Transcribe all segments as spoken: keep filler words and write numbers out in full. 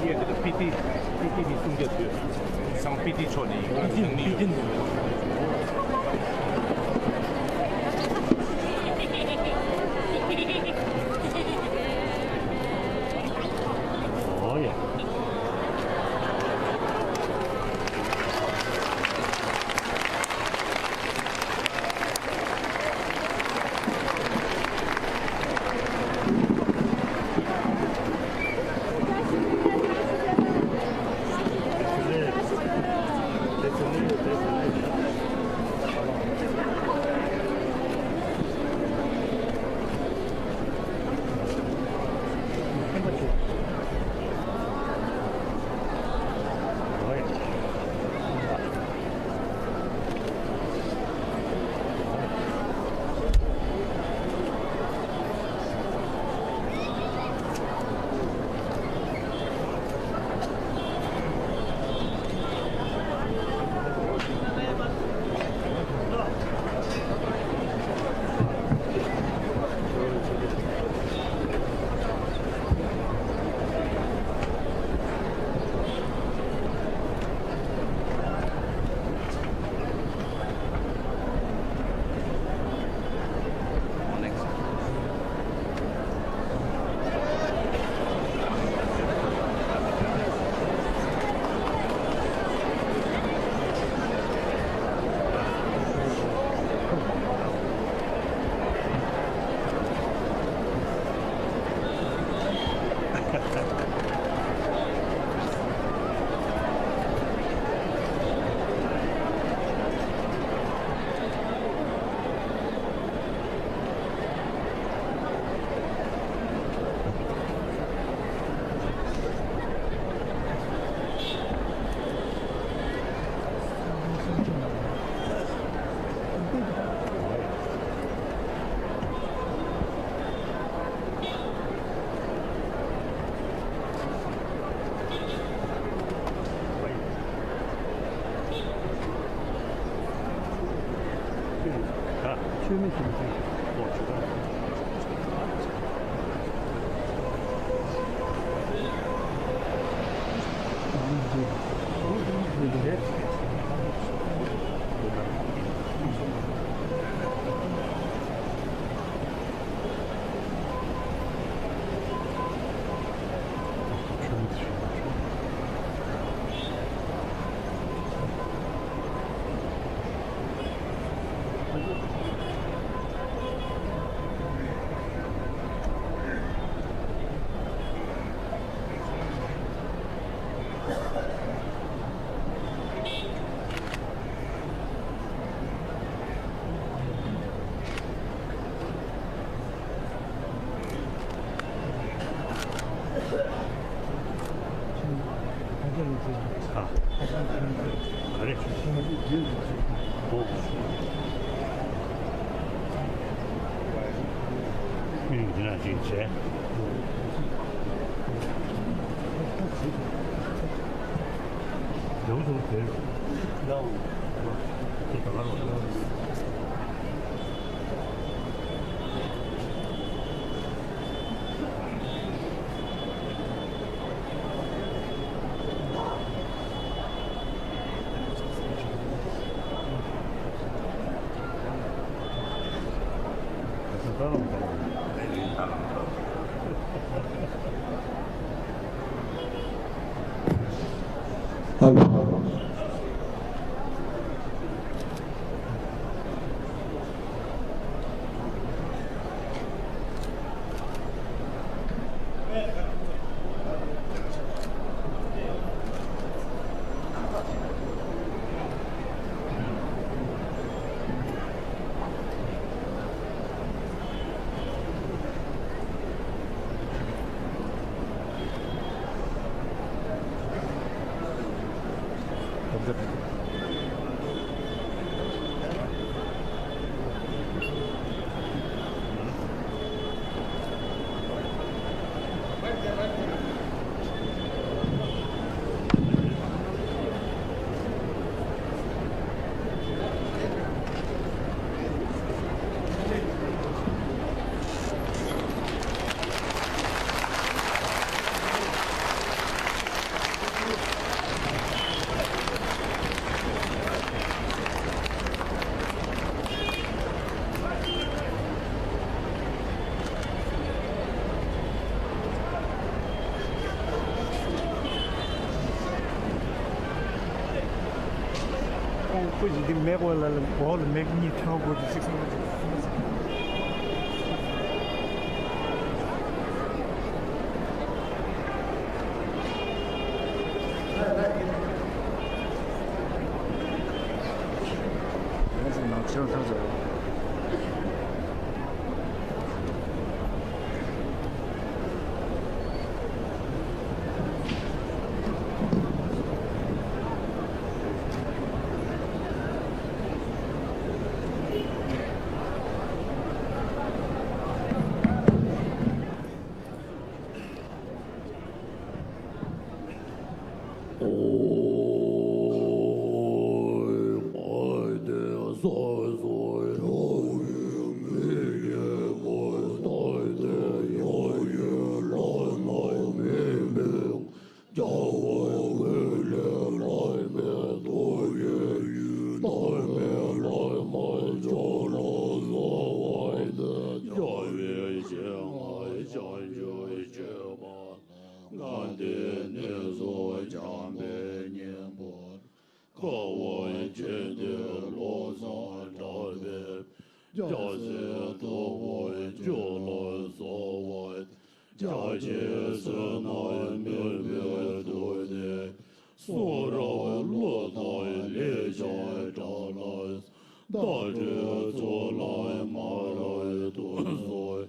སྐད་དེ་ལ་པི་ཏི། པི་ཏི་ནི་སུམ་བརྒྱ་ཐོས། སང་པི་ཏི་མཆོག་ནི་པི་ཏི་ནི། ཨོ་ཡ། ཁོ་ཡི་གེ་མེག་བ་ལ་ལ་འོག་ལ་མེག་གཉིས་ཐོན་དགོས་ཀྱི་ཅིག་སོང་། ཡང་ཅིག་ནང་ཆེན་ཐང་ཟེར། དཀའ་བ་སྤྱད་དེ་བློ་བཟང་གྲགས་པའི། སྐྱ་སེར་སྟོབས་པོ་སྐྱོ་ལ་གསོལ་བ། རྒྱ་ཆེའི་བསོད་ནམས་མེད་པའི་དུས་ནས། གསུང་རབ་བློ་དང་ལེགས་སྦྱར་གྲགས་ལ། བརྡ་སྤྲོད་ཚུལ་ལ་སྨྲ་བར་དུ་གསོལ།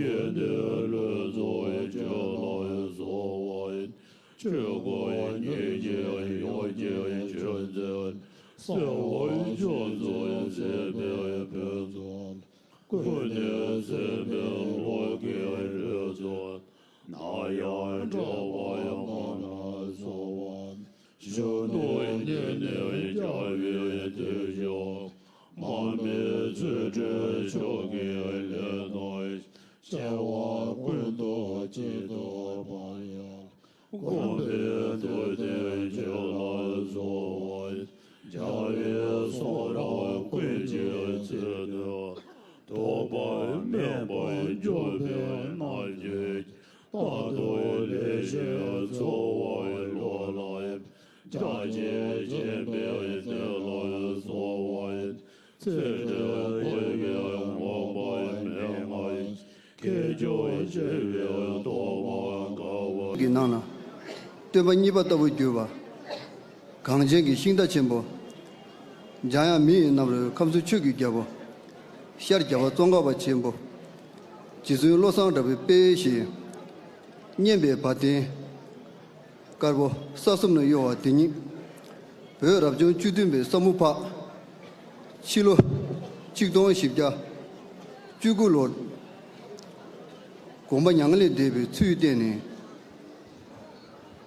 ཡོན་ཏན་ལུས་རྫོགས་ཆོས་ལ་གསོལ་བ། ཆོས་སྐུ་ཉིད་ཀྱི་ཡོན་ཏན་ཆོས་མཛོད། གསལ་བ་ཆོས་མཛོད་ཟེར་བའི་ཕུན་ཚོགས། ཀུན་ནས་གསན་པའི་བློ་གི་རི་མཚོ། ནམ་ཡང་བྲལ་བར་སྨོན་ལ་གསོལ་བ། གཞོན་ནུ་ཉིད་ནས་རྒྱལ་བའི་དུས་མཆོག། མར་མེ་མཆོད་སྤྲིན་མཆོག་གི་ལས་རྣམས། སྐྱེ་བ་ཀུན་ཏུ་གཅིག་ཏུ་སྤང་ཡང་། དགོངས་པའི་ཐུགས་རྟེན་ཆོས་ལ་གསོལ་བ། རྒྱལ་བའི་གསུང་རབ་ཀུན་གྱི་ཚུལ་དུ། ཐོགས་པ་མེད་པར་འཇོམས་པའི་རྣལ་འབྱོར། རྟག་ཏུ་ལེགས་བཤད་འཚོལ་བར་བློ་སློབ། རྒྱ་ཆེར་བྱོན་པའི་དོན་ལ་གསོལ་བ། ཚེ་འདིར་གོས་ཀྱི་ངོ་བོ་མེད་ན། ཁྱད་ཆོས་ཆེ་བའི་རྟོགས་པ་དཀའ་བ། གི་ནང་ན་སྟོན་པ་གཉིས་པ་ལྟ་བུར་གྱུར་པ། གངས་ཅན་གྱི་ཤིང་རྟ་ཆེན་པོ། འཇམ་དབྱངས་མི་ཡི་རྣམ་རོལ་ཁམས་གསུམ་ཆོས་ཀྱི་རྒྱལ་པོ། ཤར་རྒྱལ་བ་ཙོང་ཁ་པ་ཆེན་པོ། རྗེ་བཙུན་བློ་བཟང་གྲགས་པའི་དཔལ་ཞེས་སྙན་པའི་བ་དན་དཀར་པོ་ས་གསུམ་ན་གཡོ་བ་དེ་ཉིད། བོད་རབ་བྱུང་བཅུ་བདུན་པའི་ས་མུ་ཕག་ཕྱི་ལོ་ཆིག་སྟོང་བཞི་བརྒྱ་བཅུ་དགུ་ལོར་དགོངས་པ་མྱ་ངན་ལས་འདས་པའི་ཚུལ་བསྟན་ནས།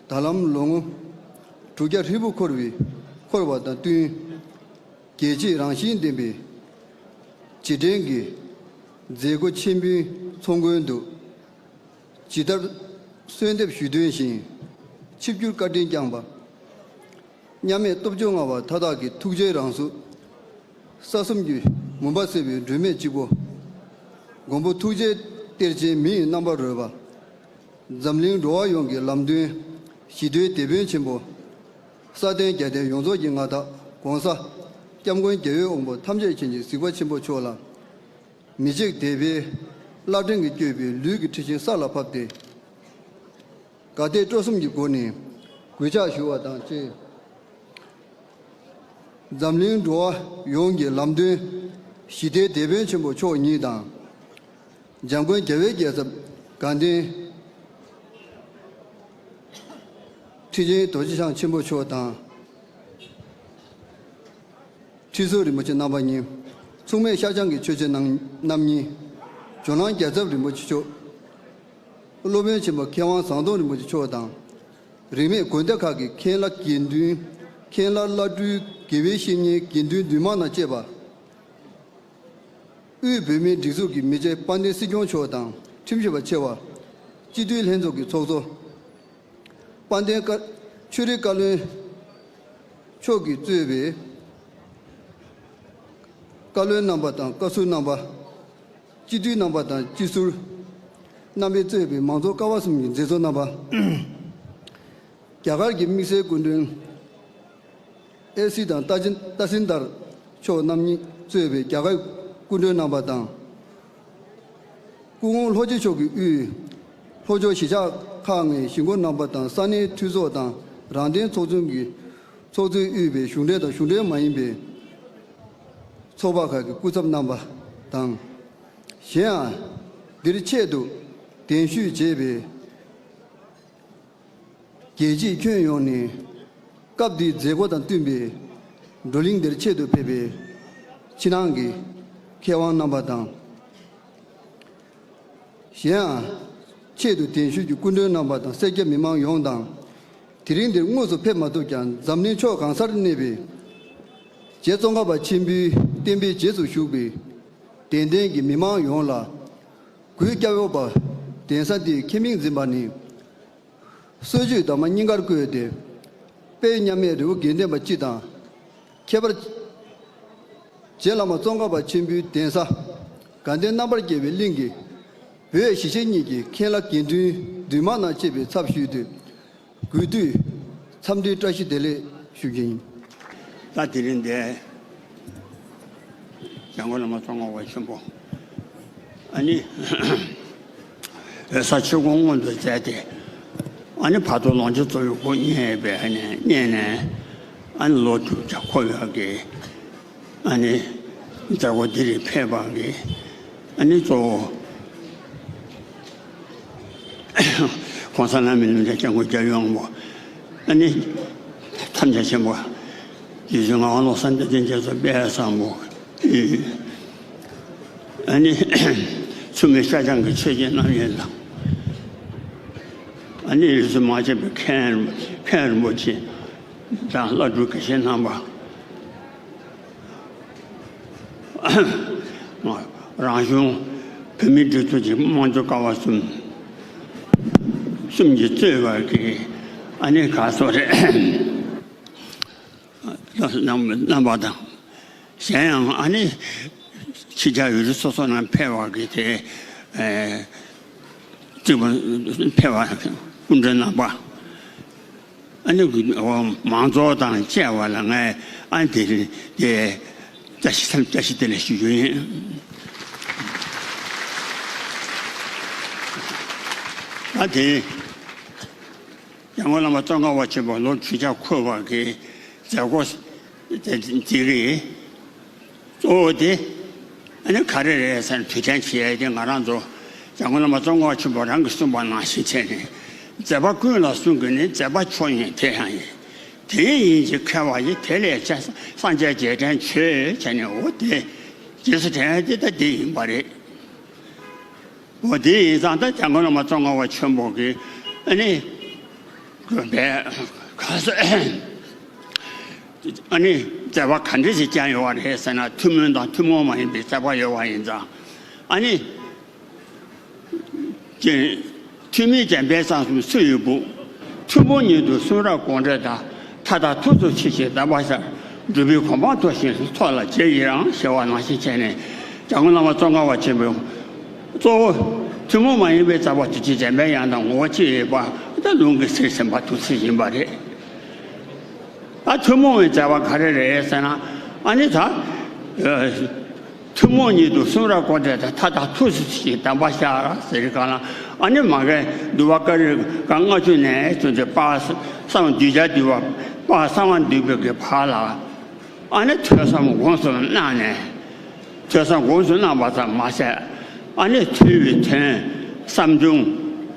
ད་ལམ་ལོ་ངོ་དྲུག་བརྒྱ་ཧྲིལ་པོ་འཁོར་བའི་འཁོར་བ་དང་བསྟུན། རྒྱལ་གཅེས་རང་བཞིན་ལྡན་པའི་རྗེས་དྲན་གྱི་མཛད་སྒོ་ཆེན་པོའི་ཚོགས་མགོན་དུ། ཇི་ལྟར་གསོལ་འདེབས་ཞུས་དོན་བཞིན་ཆིབས་བསྒྱུར་བཀའ་དྲིན་བསྐྱངས་པ། མཉམ་མེད་སྟོབས་བཅུ་མངའ་བ་མཐའ་དག་གི་ཐུགས་རྗེའི་རང་གཟུགས། ས་གསུམ་གྱི་མུན་པ་སེལ་བའི་སྒྲོན་མེ་གཅིག་པོ། མགོན་པོ་ཐུགས་རྗེའི་གཏེར་ཆེན་མི་ཡི་རྣམ་པར་རོལ་པ། འཛམ་གླིང་འགྲོ་བ་ཡོངས་ཀྱི་ལམ་སྟོན་ཞི་བདེའི་དེད་དཔོན་ཆེན་པོ། ས་སྟེང་རྒྱལ་བསྟན་ཡོངས་རྫོགས་ཀྱི་མངའ་བདག་༸གོང་ས་༸སྐྱབས་མགོན་རྒྱལ་བའི་དབང་པོ་ཐམས་ཅད་མཁྱེན་ཅིང་གཟིགས་པ་ཆེན་པོ་མཆོག་ལ། མི་ཕྱེད་དད་པའི་བླ་བྲང་གིས་བསྐྱོད་པའི་ལུས་ཀྱི་འཁྲི་ཤིང་ས་ལ་ཕབ་སྟེ། དགའ་དད་སྤྲོ་གསུམ་གྱི་སྒོ་ནས་གུས་ཕྱག་ཞུ་བ་དང་བཅས། འཛམ་གླིང་འགྲོ་བ་ཡོངས་ཀྱི་ལམ་སྟོན་ཞི་བདེའི་དེད་དཔོན་ཆེན་པོ་མཆོག་ཉིད་དང་། འཇམ་མགོན་རྒྱལ་བའི་རྒྱལ་ཚབ་དགའ་ལྡན་ཁྲི་ཆེན་རྡོ་རྗེ་འཆང་ཆེན་པོ་མཆོག་དང་། ཁྲི་ཟུར་རིན་པོ་ཆེ་རྣམ་པ་གཉིས། མཚུངས་མེད་ཤར་བྱང་གི་ཆོས་རྗེ་རྣམ་རྣམ་གཉིས། ཇོ་ནང་རྒྱལ་ཚབ་རིན་པོ་ཆེ་མཆོག་སློབ་དཔོན་ཆེན་པོ་མཁས་དབང་ཟམ་གདོང་རིན་པོ་ཆེ་མཆོག་དང་། རིས་མེད་དགོན་སྡེ་ཁག་གི་མཁན་བླ་དགེ་འདུན། མཁན་བླ་བླ་སྤྲུལ་དགེ་བའི་བཤེས་གཉེན་དགེ་འདུན་འདུས་མང་དང་བཅས་པ། དབུས་བོད་མིའི་སྒྲིག་འཛུགས་ཀྱི་མི་རྗེ་དཔལ་ལྡན་སྲིད་སྐྱོང་མཆོག་དང་ཁྲིམས་ཞིབ་པ་ཆེ་བ། སྤྱི་འཐུས་ལྷན་ཚོགས་ཀྱི་ཚོགས་གཙོ། དཔལ་ལྡན་བཀའ་ཆོས་རིག་བཀའ་བློན་མཆོག་གིས་གཙོས་པའི་བཀའ་བློན་རྣམ་པ་དང་བཀའ་ཟུར་རྣམ་པ། སྤྱི་འཐུས་རྣམ་པ་དང་སྤྱི་ཟུར་རྣམ་པས་གཙོས་པའི་མང་གཙོ་ཀ་བ་གསུམ་གྱི་མཛད་གཙོ་རྣམ་པ། རྒྱ་གར་གྱི་དམིགས་བསལ་སྐུ་མགྲོན་ ཨེ་སི་དང་ཏཱ་ཅིན་ཏཱ་སིན་དར་མཆོག་རྣམ་གཉིས་གཙོས་པའི་རྒྱ་གར་སྐུ་མགྲོན་རྣམ་པ་དང་། སྐུ་ངོ་ལྷོ་སྤྱི་ཕྱོགས་ཀྱི་དབུས་ལྷོ་ཕྱོགས་གཞིས་ཆགས་ཁག་ལྔའི་གཞིས་འགོ་རྣམ་པ་དང་ས་གནས་འཐུས་ཚོགས་དང་རང་བདེན་ཚོགས་ཆུང་གི་ཚོགས་གཙོས་དབུས་པའི་གཞུང་འབྲེལ་དང་གཞུང་འབྲེལ་མ་ཡིན་པའི་ཚོགས་པ་ཁག་གི་སྐུ་ཚབ་རྣམ་པ་དང་། གཞན་ཡང་། འདིར་ཆེད་དུ་གདན་ཞུ་བྱས་པའི་རྒྱལ་སྤྱིའི་ཁྱོན་ཡོངས་ནས་སྐབས་འདིའི་མཛད་སྒོ་དང་བསྟུན་པའི་བགྲོ་གླེང་འདིར་ཆེད་དུ་ཕེབས་པའི་ཕྱི་ནང་གི་མཁས་དབང་རྣམ་པ་དང་། གཞན་ཡང་། ཆེད་དུ་གདན་ཞུས་ཀྱི་སྐུ་མགྲོན་རྣམ་པ་དང་སེར་སྐྱ་མི་མང་ཡོངས་དང་། དེ་རིང་འདིར་དངོས་སུ་ཕེབས་མ་ཐུབ་ཀྱང་འཛམ་གླིང་ཕྱོགས་གང་སར་གནས་པའི་རྗེ་ཙོང་ཁ་པ་ཆེན་པོའི་བསྟན་པའི་རྗེས་སུ་ཞུགས་པའི་དད་ལྡན་གྱི་མི་མང་ཡོངས་ལ་གུས་སྐྱབས་འོས་པ་གདན་ས་འདིའི་ཁས་མིང་འཛིན་པ་ནི། གསོལ་མཆོད་གདམས་ངག་སྙིང་གར་བཀོད་དེ། དཔལ་མཉམ་མེད་རི་བོ་དགེ་ལྡན་པ་སྤྱི་དང་། ཁྱད་པར། རྗེ་བླ་མ་ཙོང་ཁ་པ་ཆེན་པོའི་གདན་ས། དགའ་ལྡན་རྣམ་པར་རྒྱལ་བའི་གླིང་གི་བོད་གཞིས་བྱེས་གཉིས་ཀྱི་མཁན་བླ་དགེ་འདུན་འདུས་མང་རྣམས་བཅས་པའི་ཚབ་ཞུས་ཏེ། གུས་འདུད་འཚམས་འདྲིའི་བཀྲ་ཤིས་བདེ་ལེགས་ཞུ་རྒྱུ་ཡིན། ད་དེ་རིང་འདིར་འཇམ་མགོན་བླ་མ་ཙོང་ཁ་པ་ཆེན་པོ། ཨ་ནི། འོད་གསལ་ཆོས་སྐུ་མངོན་དུ་མཛད་དེ། ཨ་ནི་བར་དོ་ལོངས་སྤྱོད་རྫོགས་པའི་སྐུ་བརྙེས་པའི་ཨ་ནི་བརྙེས་ནས། ཨ་ནི་ལོ་དྲུག་བརྒྱ་འཁོར་བའི་གི། ཨ་ནི། མཛད་སྒོ་འདི་རུ་ཕེབས་པ་གི། ཨ་ནི་གཙོ་བོ། ༸གོང་ས་ལྷ་མིའི་གླིང་ཕྲན་སྐྱབས་མགོན་རྒྱལ་བའི་དབང་པོ། ཨ་ནི། ཐམས་ཅད་མཁྱེན་པ། རྗེ་བཙུན་ངག་དབང་བློ་བཟང་བསྟན་འཛིན་རྒྱ་མཚོ་དཔལ་བཟང་པོ། ཨ་ནི། མཚུངས་མེད་ཤར་བྱང་གི་ཆོས་རྗེ་རྣམ་གཉིས་དང་། ཨ་ནི་རིས་སུ་མ་ཆད་པའི་མཁན་མཁན་རིན་པོ་ཆེ་དང་བླ་སྤྲུལ་དགེ་བཤེས་རྣམ་པ། རང་གཞུང་བོད་མིའི་སྒྲིག་འཛུགས་ཀྱི་དམངས་གཙོ་ཀ་བ་གསུམ་གསུམ་གྱིས་གཙོས་པ་གི། ཨ་ནི་ག་སོ་རེད། རྣམ་པ་དང་། གཞན་ཡང་ཨ་ནི་ཕྱི་རྒྱལ་ཡུལ་གྲུ་སོ་སོ་ནང་ཕེབས་པ་གི་དེ། གཅིག་པ་ཕེབས་པ་སྐུ་མགྲོན་རྣམ་པ། ཨ་ནི་མང་ཚོགས་དང་བཅས་པ་ལ་ངས་ཨ་ནི་དེ་རིང་དེ་བཀྲ་ཤིས་བཀྲ་ཤིས་བདེ་ལེགས་ཞུ་རྒྱུ་ཡིན། ཨ་དེ། ཡང་སྒོས་བླ་མ་ཙོང་ཁ་པ་ཆེན་པོ་ལོ་དྲུག་བརྒྱ་འཁོར་བ་གི་མཛད་སྒོ་དེ་གི་གཙོ་བོ་དེ། ཨ་ནི་ག་རེ་རེད་ཟེར་ན། དུས་དྲན་བྱེད་ཡས་དེ་ང་རང་ཚོ་ཡང་སྒོས་བླ་མ་ཙོང་ཁ་པ་ཆེན་པོ་རང་གིས་གསུངས་པ་ནང་བཞིན་བྱས་ནས། མཛད་པ་ཀུན་ལ་གསུང་གི་ནི། མཛད་པ་མཆོག་ཡིན་དེ་ཡང་ཡིན། དེ་ཡིན་གྱི་མཁས་པ་ཡིས། དེ་ལས་ཀྱང་སངས་རྒྱས་རྗེས་དྲན་བྱོས་བྱས་ནས། འོ་དེ་རྗེས་སུ་དྲན་ཡས་དེ་ད་དེ་ཡིན་པ་རེད། འོ་དེ་ཡིན་ཙང་ད་ཡང་སྒོས་བླ་མ་ཙོང་ཁ་པ་ཆེན་པོ་གི་ཨ་ནི་དགོན་པའི་ག་ས་ཨ་ནི་མཛད་པ་ག་འདྲ་ཞིག་བསྐྱངས་ཡོད་པ་རེད་ཟེར་ན། ཐུན་མོང་དང་ཐུན་མོང་མ་ཡིན་པའི་མཛད་པ་ཡོད་པ་ཡིན་ཙང་། ཨ་ནི་ཀྱེ། ཐུན་མིན་འཇམ་དཔལ་གསང་གསུམ་སུ་ཡི་བུ། ཐུན་མོང་ཉིད་དུ་གསུང་རབ་དགོངས་འགྲེལ་དག། མཐའ་དག་ཐུགས་སུ་ཆུད་ཅིང་གདམས་པར་ཤར། སྒྲུབ་པའི་གོ་འཕང་མཐོ་ཞིང་མཐོ་ལ་རྗེས་ཡི་རང་། ཞེས་པ་ནང་བཞིན་བྱས་ནས། ཡང་སྒོས་བླ་མ་ཙོང་ཁ་པ་ཆེན་པོས་གཙོ་བོ་ཐུན་མོང་མ་ཡིན་པའི་མཛད་པ་དེ་ཅིག་འཇམ་པའི་དབྱངས་དང་ངོ་བོ་གཅིག་ཡིན་པ། ད་ལུང་གིས་ཟེར་ཟིན་པ་དེ་ཅིག་ཡིན་པ་རེད། ད་ཐུན་མོང་བའི་མཛད་པ་ག་རེ་རེད་ཟེར་ན། ཨ་ནི་ད། ཨ། ཐུན་མོང་ཉིད་དུ་གསུང་རབ་དགོངས་འགྲེལ་དག། མཐའ་དག་ཐུགས་སུ་ཆུད་ཅིང་གདམས་པར་ཤར་ཟེར་ག་ལ། ཨ་ནི་མ་གི་འདུལ་བ་ཀ་རུ་ཀ་ལྔ་བཅུ་ནས་བྱུང་སྟེ་དཔལ་གསང་བ་གདུལ་བྱ་འདུལ་བ། དཔལ་གསང་བ་འདུས་པའི་གི་བར་ལ། ཨ་ནི་ཐོས་བསམ་སྒོམ་གསུམ་གནང་ནས། ཐོས་བསམ་སྒོམ་གསུམ་གནང་བ་ཙམ་མ་ཟད། ཨ་ནི་ཐོས་པའི་དོན་བསམ་བྱུང་།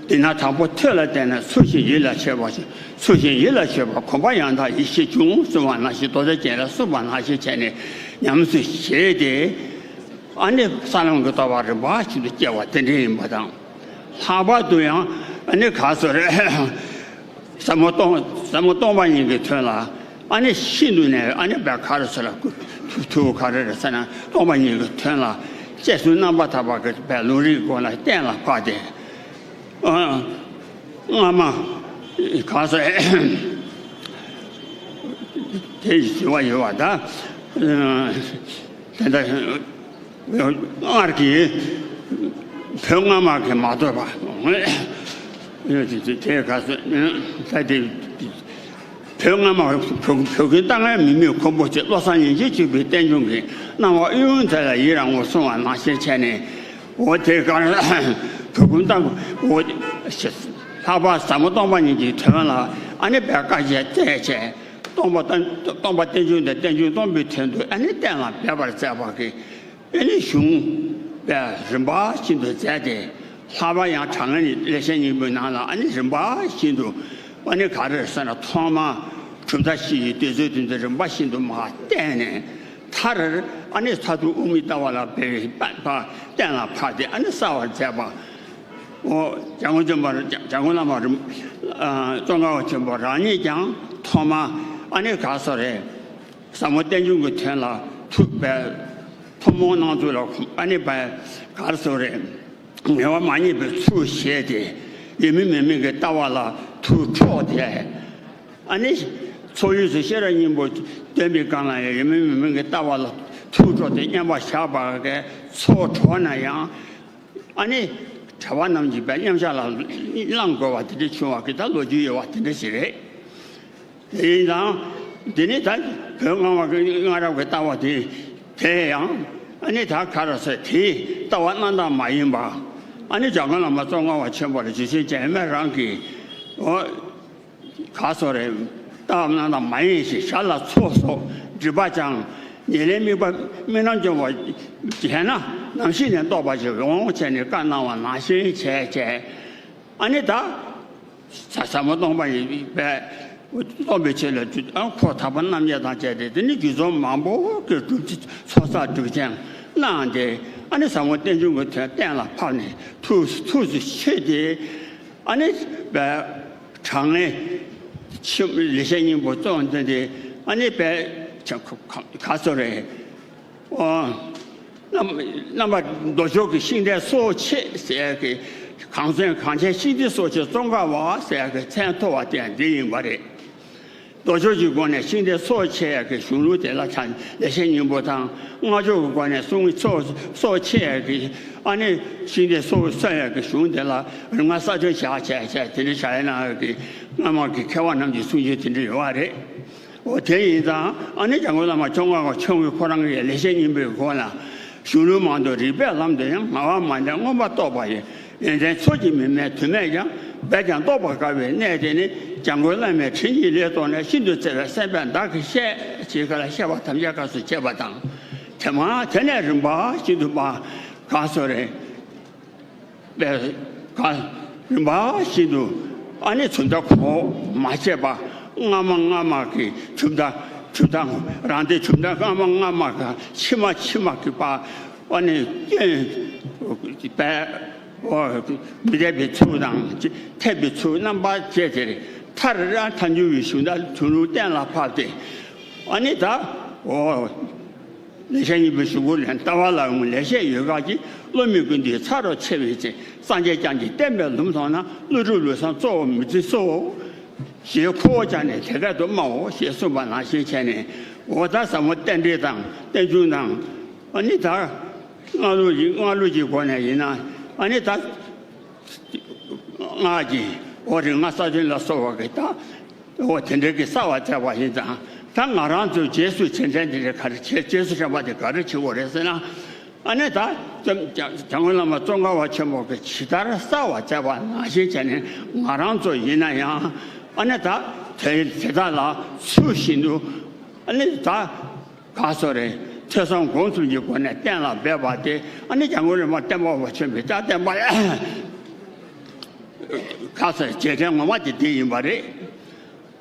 དེ་ན་དང་པོ་ཐོས་ལ་བརྟེན་ནས་ཚུལ་བཞིན་ཡིད་ལ་བྱེད་པ། ཚུལ་བཞིན་ཡིད་ལ་བྱེད་པ་གོམས་པ་ཡང་དག་ཡེ་ཤེས་འབྱུང་གསུངས་པ་ནང་བཞིན། རྡོ་རྗེ་རྒྱན་ལ་གསུངས་པ་ནང་བཞིན་བྱས་ནས་ཉམས་སུ་བཞེས་ཏེ། ཨ་ནི་ས་ལམ་གྱི་རྟོགས་པ་རིམ་པ་བཞིན་དུ་སྐྱེ་བ་དེ་འདྲ་ཡིན་པ་དང་། ལྷག་པར་དུ་ཡང་ཨ་ནི་ག་སོ་རེད། ཟབ་མོ་སྟོང་ཟབ་མོ་སྟོང་པ་ཉིད་ཀྱི་དོན་ལ། ཨ་ནི་ཤིན་ཏུ་ནས་ཨ་ནི་བས་ག་རེ་ཟེར་ལ། ཐུགས་ཐུགས་ག་རེ་རེད་ཟེར་ན། སྟོང་པ་ཉིད་ཀྱི་དོན་ལ་དཔྱད་གསུམ་རྣམ་པར་དག་པ་གི་བས་ལུང་རིགས་སྒོ་ནས་གཏན་ལ་ཕབ་སྟེ། ཨ། སྔ་མ་གང་ཟག་དེ་ཞི་བ་ཡོད་པ་དང་། དེ་འདྲ་སྔར་གྱི་བོད་སྔ་མ་གི་མ་གཏོགས་པ། དེ་ག་ཟེར་ད་དེ། བོད་སྔ་མ་བོད་བོད་ཁུལ་ལྟ་ངན་མི་མེད་ཁོམ་པོ་ཆེ་བློ་བཟང་ཉི་ཤུ་གཅིག་པའི་བསྟན་སྐྱོང་གི་སྣང་བ་གཡུ་དབུན་དེ་ལ་ཡི་རང་ངོ་སོང་བ་ནང་བཞིན་བྱས་ནས། འོ་དེ་གར་བོད་ཁུལ་ལྟ་འོ་ལྷག་པར་ཟབ་མོ་སྟོང་པ་ཉིད་ཀྱི་དོན་ལ་ཨ་ནི་བས་བཀའ་རྒྱ་བསྩལ་བྱས། སྟོང་པ་སྟོང་པ་བསྟན་སྐྱོང་དང་བསྟན་སྐྱོང་སྟོང་པའི་དོན་དུ་ཨ་ནི་གཏན་ལ་འབེབས་པར་མཛད་པ་གི་ཨ་ནི་གཞུང་པས་རིམ་པ་བཞིན་དུ་མཛད་དེ། ལྷག་པར་ཡང་དྲང་ངེས་ལེགས་བཤད་སྙིང་པོའི་ནང་ལ་ཨ་ནི་རིམ་པ་བཞིན་དུ་ཨ་ནི་ག་རེ་ཟེར་ན། ཐོག་མར་གྲུབ་མཐའ་བཞི་ཡི་འདོད་རྩོལ་དོན་དུ་རིམ་པ་བཞིན་དུ་མར་བསྟན་ནས། མཐར་ཨ་ནི་མཐར་ཐུག་དབུ་མའི་ལྟ་བ་ལ་འབད་པ་གཏན་ལ་ཕབ་སྟེ་ཨ་ནི་གསལ་བར་མཛད་པ། འོ་འཇམ་མགོན་ཆེན་པོ་འཇམ་མགོན་བླ་མ་རིན་ཙོང་ཁ་པ་ཆེན་པོ་རང་ཉིད་ཀྱང་ཐོག་མར་ཨ་ནི་ག་སོ་རེད། ཟབ་མོ་བསྟན་སྐྱོང་གི་དོན་ལ་ཐུགས་པའི་ཐུགས་སྨོན་གནང་ཚུལ་ལ་ཨ་ནི་བས་གར་སོ་རེད། ངལ་བ་མ་རྙེད་པའི་ཚུལ་བཞེས་ཏེ། ཡོད་མིན་མེད་མིན་གྱི་ལྟ་བ་ལ་ཐུགས་འཕྲོག་སྟེ། ཨ་ནི་ཚོགས་ཡུལ་དུ་ཤེས་རབ་སྙིང་པོ་སྟོན་པའི་སྒང་ལ་ཡང་ཡོད་མིན་མེད་མིན་གྱི་ལྟ་བ་ལ་ཐུགས་འཕྲོག་སྟེ་མཉམ་པར་བཞག་པ་གི་ཚོགས་གྲོགས་ན་ཡང་། ཨ་ནི་གྲྭ་པ་རྣམས་ཀྱིས་པའི་མཉམ་བཞག་ལ་བླང་དགོས་པ་དེ་འདྲ་བྱུང་བ་གི་ད་ལོ་རྒྱུས་ཡོད་པ་དེ་འདྲ་ཞིག་རེད། དེ་ཡིན་ཙང་། འདི་ནི་ད་བོད་སྔ་མ་གི་སྔ་རབས་ཀྱི་ལྟ་བ་དེ། དེ་ཡང་ཨ་ནི་ད་ག་རེ་ཟེར། དེའི་ལྟ་བ་རྣམ་དག་མ་ཡིན་པ། ཨ་ནི་འཇམ་མགོན་བླ་མ་ཙོང་ཁ་པ་ཆེན་པོ་ལ་རྗེ་བཙུན་འཇམ་དཔལ་རང་གིས། འོ། ག་སོ་རེད། ལྟ་བ་རྣམ་དག་མ་ཡིན་ཞེས་ཞར་ལ་ཚོགས་སོགས་སྒྲིབ་པ་སྦྱང་། ཉེར་ལེན་དམིགས་པ་རྨི་ལམ་སྦྱོང་བ་བྱས་ན། ནམ་ཞིག་ནས་རྟོགས་པ་ཞིག་འོང་བྱས་ནས་བཀའ་གནང་བ་ནང་བཞིན་བྱས་བྱས། ཨ་ནི་ད། ས་ས་མོ་སྟོང་པ་ཡིན་པས། སྟོང་པའི་ཆོས་ལ་འཁོར་ཐག་པ་རྣམ་རྒྱལ་དང་བཅས་ཏེ། དེ་ནི་རྒྱུད་ཚོགས་མང་པོ་གི་སྒྲུབ་ཚོགས་བསགས་སྒྲུབ་ཆེན་གནང་སྟེ། ཨ་ནི་ཟབ་མོ་བསྟན་སྐྱོང་གི་དོན་གཏན་ལ་ཕབ་ནས་ཐུགས་ཐུགས་སུ་ཆུད་དེ། ཨ་ནི་དྲང་ངེས་ཆེན་ལེགས་བཤད་སྙིང་པོ་རྩོམ་སྟེ། ཨ་ནི་པའི་ག་ཚོད་རེད། རྣམ་རྣམ་པ་མདོ་ཕྱོགས་ཀྱི་ཤིང་རྟའི་སྲོག་ཕྱེད་ཟེར་གི། གངས་ཅན་གངས་ཅན་ཤིང་རྟའི་སྲོག་ཕྱེད་ཙོང་ཁ་པ་ཟེར་གི་མཚན་ཐོབ་པ་དེ་འདི་ཡིན་པ་རེད། མདོ་ཕྱོགས་ཀྱི་སྒོ་ནས་ཤིང་རྟའི་སྲོག་ཕྱེད་ཀྱི་གཞུང་ལུགས་དེ་ལ་ཆ་ལེགས་བཤད་སྙིང་པོ་དང་། སྔགས་ཕྱོགས་ཀྱི་སྒོ་ནས་གསུང་སྲོག་སྲོག་ཕྱེད་ཀྱི་ཨ་ནི་ཤིང་རྟའི་སྲོག་གསོ་ཡས་ཀྱི་གཞུང་དེ་ལ་རིམ་ལྔ་གསལ་སྟོན་བྱ་བྱས་བྱས་དེ་འདྲ་བྱ་ཡ་ན་གི་སྔ་མ་གི་མཁས་པ་རྣམས་ཀྱི་གསུང་ཆོས་དེ་འདྲ་ཡོད་པ་རེད། འོ་དེ་ཡིན་ཙང་ཨ་ནི་འཇམ་མགོན་བླ་མ་ཙོང་ཁ་པ་ཆེན་པོ་ཁོ་རང་གི་ལེགས་བཤད་སྙིང་པོའི་སྒོ་ལ། གཞུང་ལུགས་མང་དུ་རིགས་པས་ལམ་དུ་ཡང་ངལ་བ་མ་འདས་མངོན་པར་རྟོགས་པ་ཡི། ཡོན་ཏན་ཚོགས་ཀྱིས་མི་དམན་དུ་མས་ཀྱང་། འབད་ཀྱང་རྟོགས་པར་དཀའ་བའི་གནད་དེ་ནི། འཇམ་མགོན་བླ་མའི་ཁྲིད་ཉིད་ལས་རྟོགས་ནས། ཤིན་ཏུ་བརྩེ་བའི་སེམས་དཔའ་བདག་གིས་བཤད། ཅེས་ཁ་ལ་བཤད་པ་ཐམས་ཅད་སྐབས་སུ་བྱེད་པ་དང་། དེ་མ་དེ་ནས་རིམ་པ་བཞིན་དུ་མ་ག་སོ་རེ། པའི་ག་རིམ་པ་བཞིན་དུ་ཨ་ནི་གྲུབ་མཐའ་གོང་མ་བྱས་པ། སྔ་མ་སྔ་མ་གི་གྲུབ་མཐའ་གྲུབ་མཐའ་རང་སྡེ་གྲུབ་མཐའ་སྔ་མ་སྔ་མ་ག་ཕྱི་མ་ཕྱི་མ་གི་པ་ཨ་ནི་སྐྱོན་པའི་མི་འཐད་པའི་ཚུལ་དང་འཐད་པའི་ཚུལ་རྣམ་པ་བཅས་དེར་མཐར་ཐལ་འགྱུར་བའི་གཞུང་དང་གཞུང་ལུགས་གཏན་ལ་ཕབ་སྟེ། ཨ་ནི་ད་འོ། ལེགས་བཤད་སྙིང་པོའི་གཞུང་ལུགས་ལས། ལྟ་བ་ལ་ཡོང་ལེགས་བཤད་ཡོད་དགག་གི། བློ་མིག་ཀུན་འདུས་ཚ་རོ་ཆེ་བའི་ཚེ། སངས་རྒྱས་བསྐྱངས་ཀྱིས་བསྟན་པའི་ལུང་མཐོང་ན། ཀླུ་སྒྲུབ་ལུགས་བཟང་གཙོ་བོ་མི་བརྩི་སོ། ཞེས་ཁོ་བོ་ཀྱང་ནི་དེ་སྐད་དུ་སྨྲའོ། ཞེས་གསུངས་པ་ནང་བཞིན་བྱས་ནས། འོ་ད་ཟབ་མོ་རྟེན་འབྲེལ་དང་བསྟན་འབྱུང་དང་། ཨ་ནི་ད་སྔགས་ལུགས་ཀྱི་སྔགས་ལུགས་ཀྱི་སྒོ་ནས་ཡིན་ན། ཨ་ནི་ད། སྔགས་ཀྱི་འོ་རིགས་ལྔ་གསལ་སྟོན་ལ་སོགས་པ་གི་ད་འོ་དེ་འདྲ་གི་གསལ་བར་མཛད་པ་ཡིན་ཙང་། ད་ང་རང་ཚོ་རྗེས་སུ་བྱེད་མཁན་དེ་འདྲ་ག་རེ་བྱེད། རྗེས་སུ་དྲན་པ་དེ་ག་རེ་བྱེད་དགོས་རེད་ཟེར་ན། ཨ་ནི་ད་འཇམ་འཇམ་མགོན་བླ་མ་ཙོང་ཁ་པ་ཆེན་པོ་གིས་ཇི་ལྟར་གསལ་བར་མཛད་པ་ནང་བཞིན་བྱས་ནས་ང་རང་ཚོ་ཡིན་ན་ཡང་། ཨ་ནི་ད་དེ་དེ་དག་ལ་ཚུལ་བཞིན་དུ་ཨ་ནི་ད། ག་སོ་རེ། ཐོས་བསམ་སྒོམ་གསུམ་གྱི་སྒོ་ནས་གཏན་ལ་འབེབས་པ་དེ། ཨ་ནི་འཇམ་མགོན་རིན་པོ་ཆེ་བསྟན་པ་བ་ཆེན་པོའི་ད་བསྟན་པ་ག་སོ་རྗེས་དྲན་ངོ་མ་དེ་འདི་ཡིན་པ་རེད།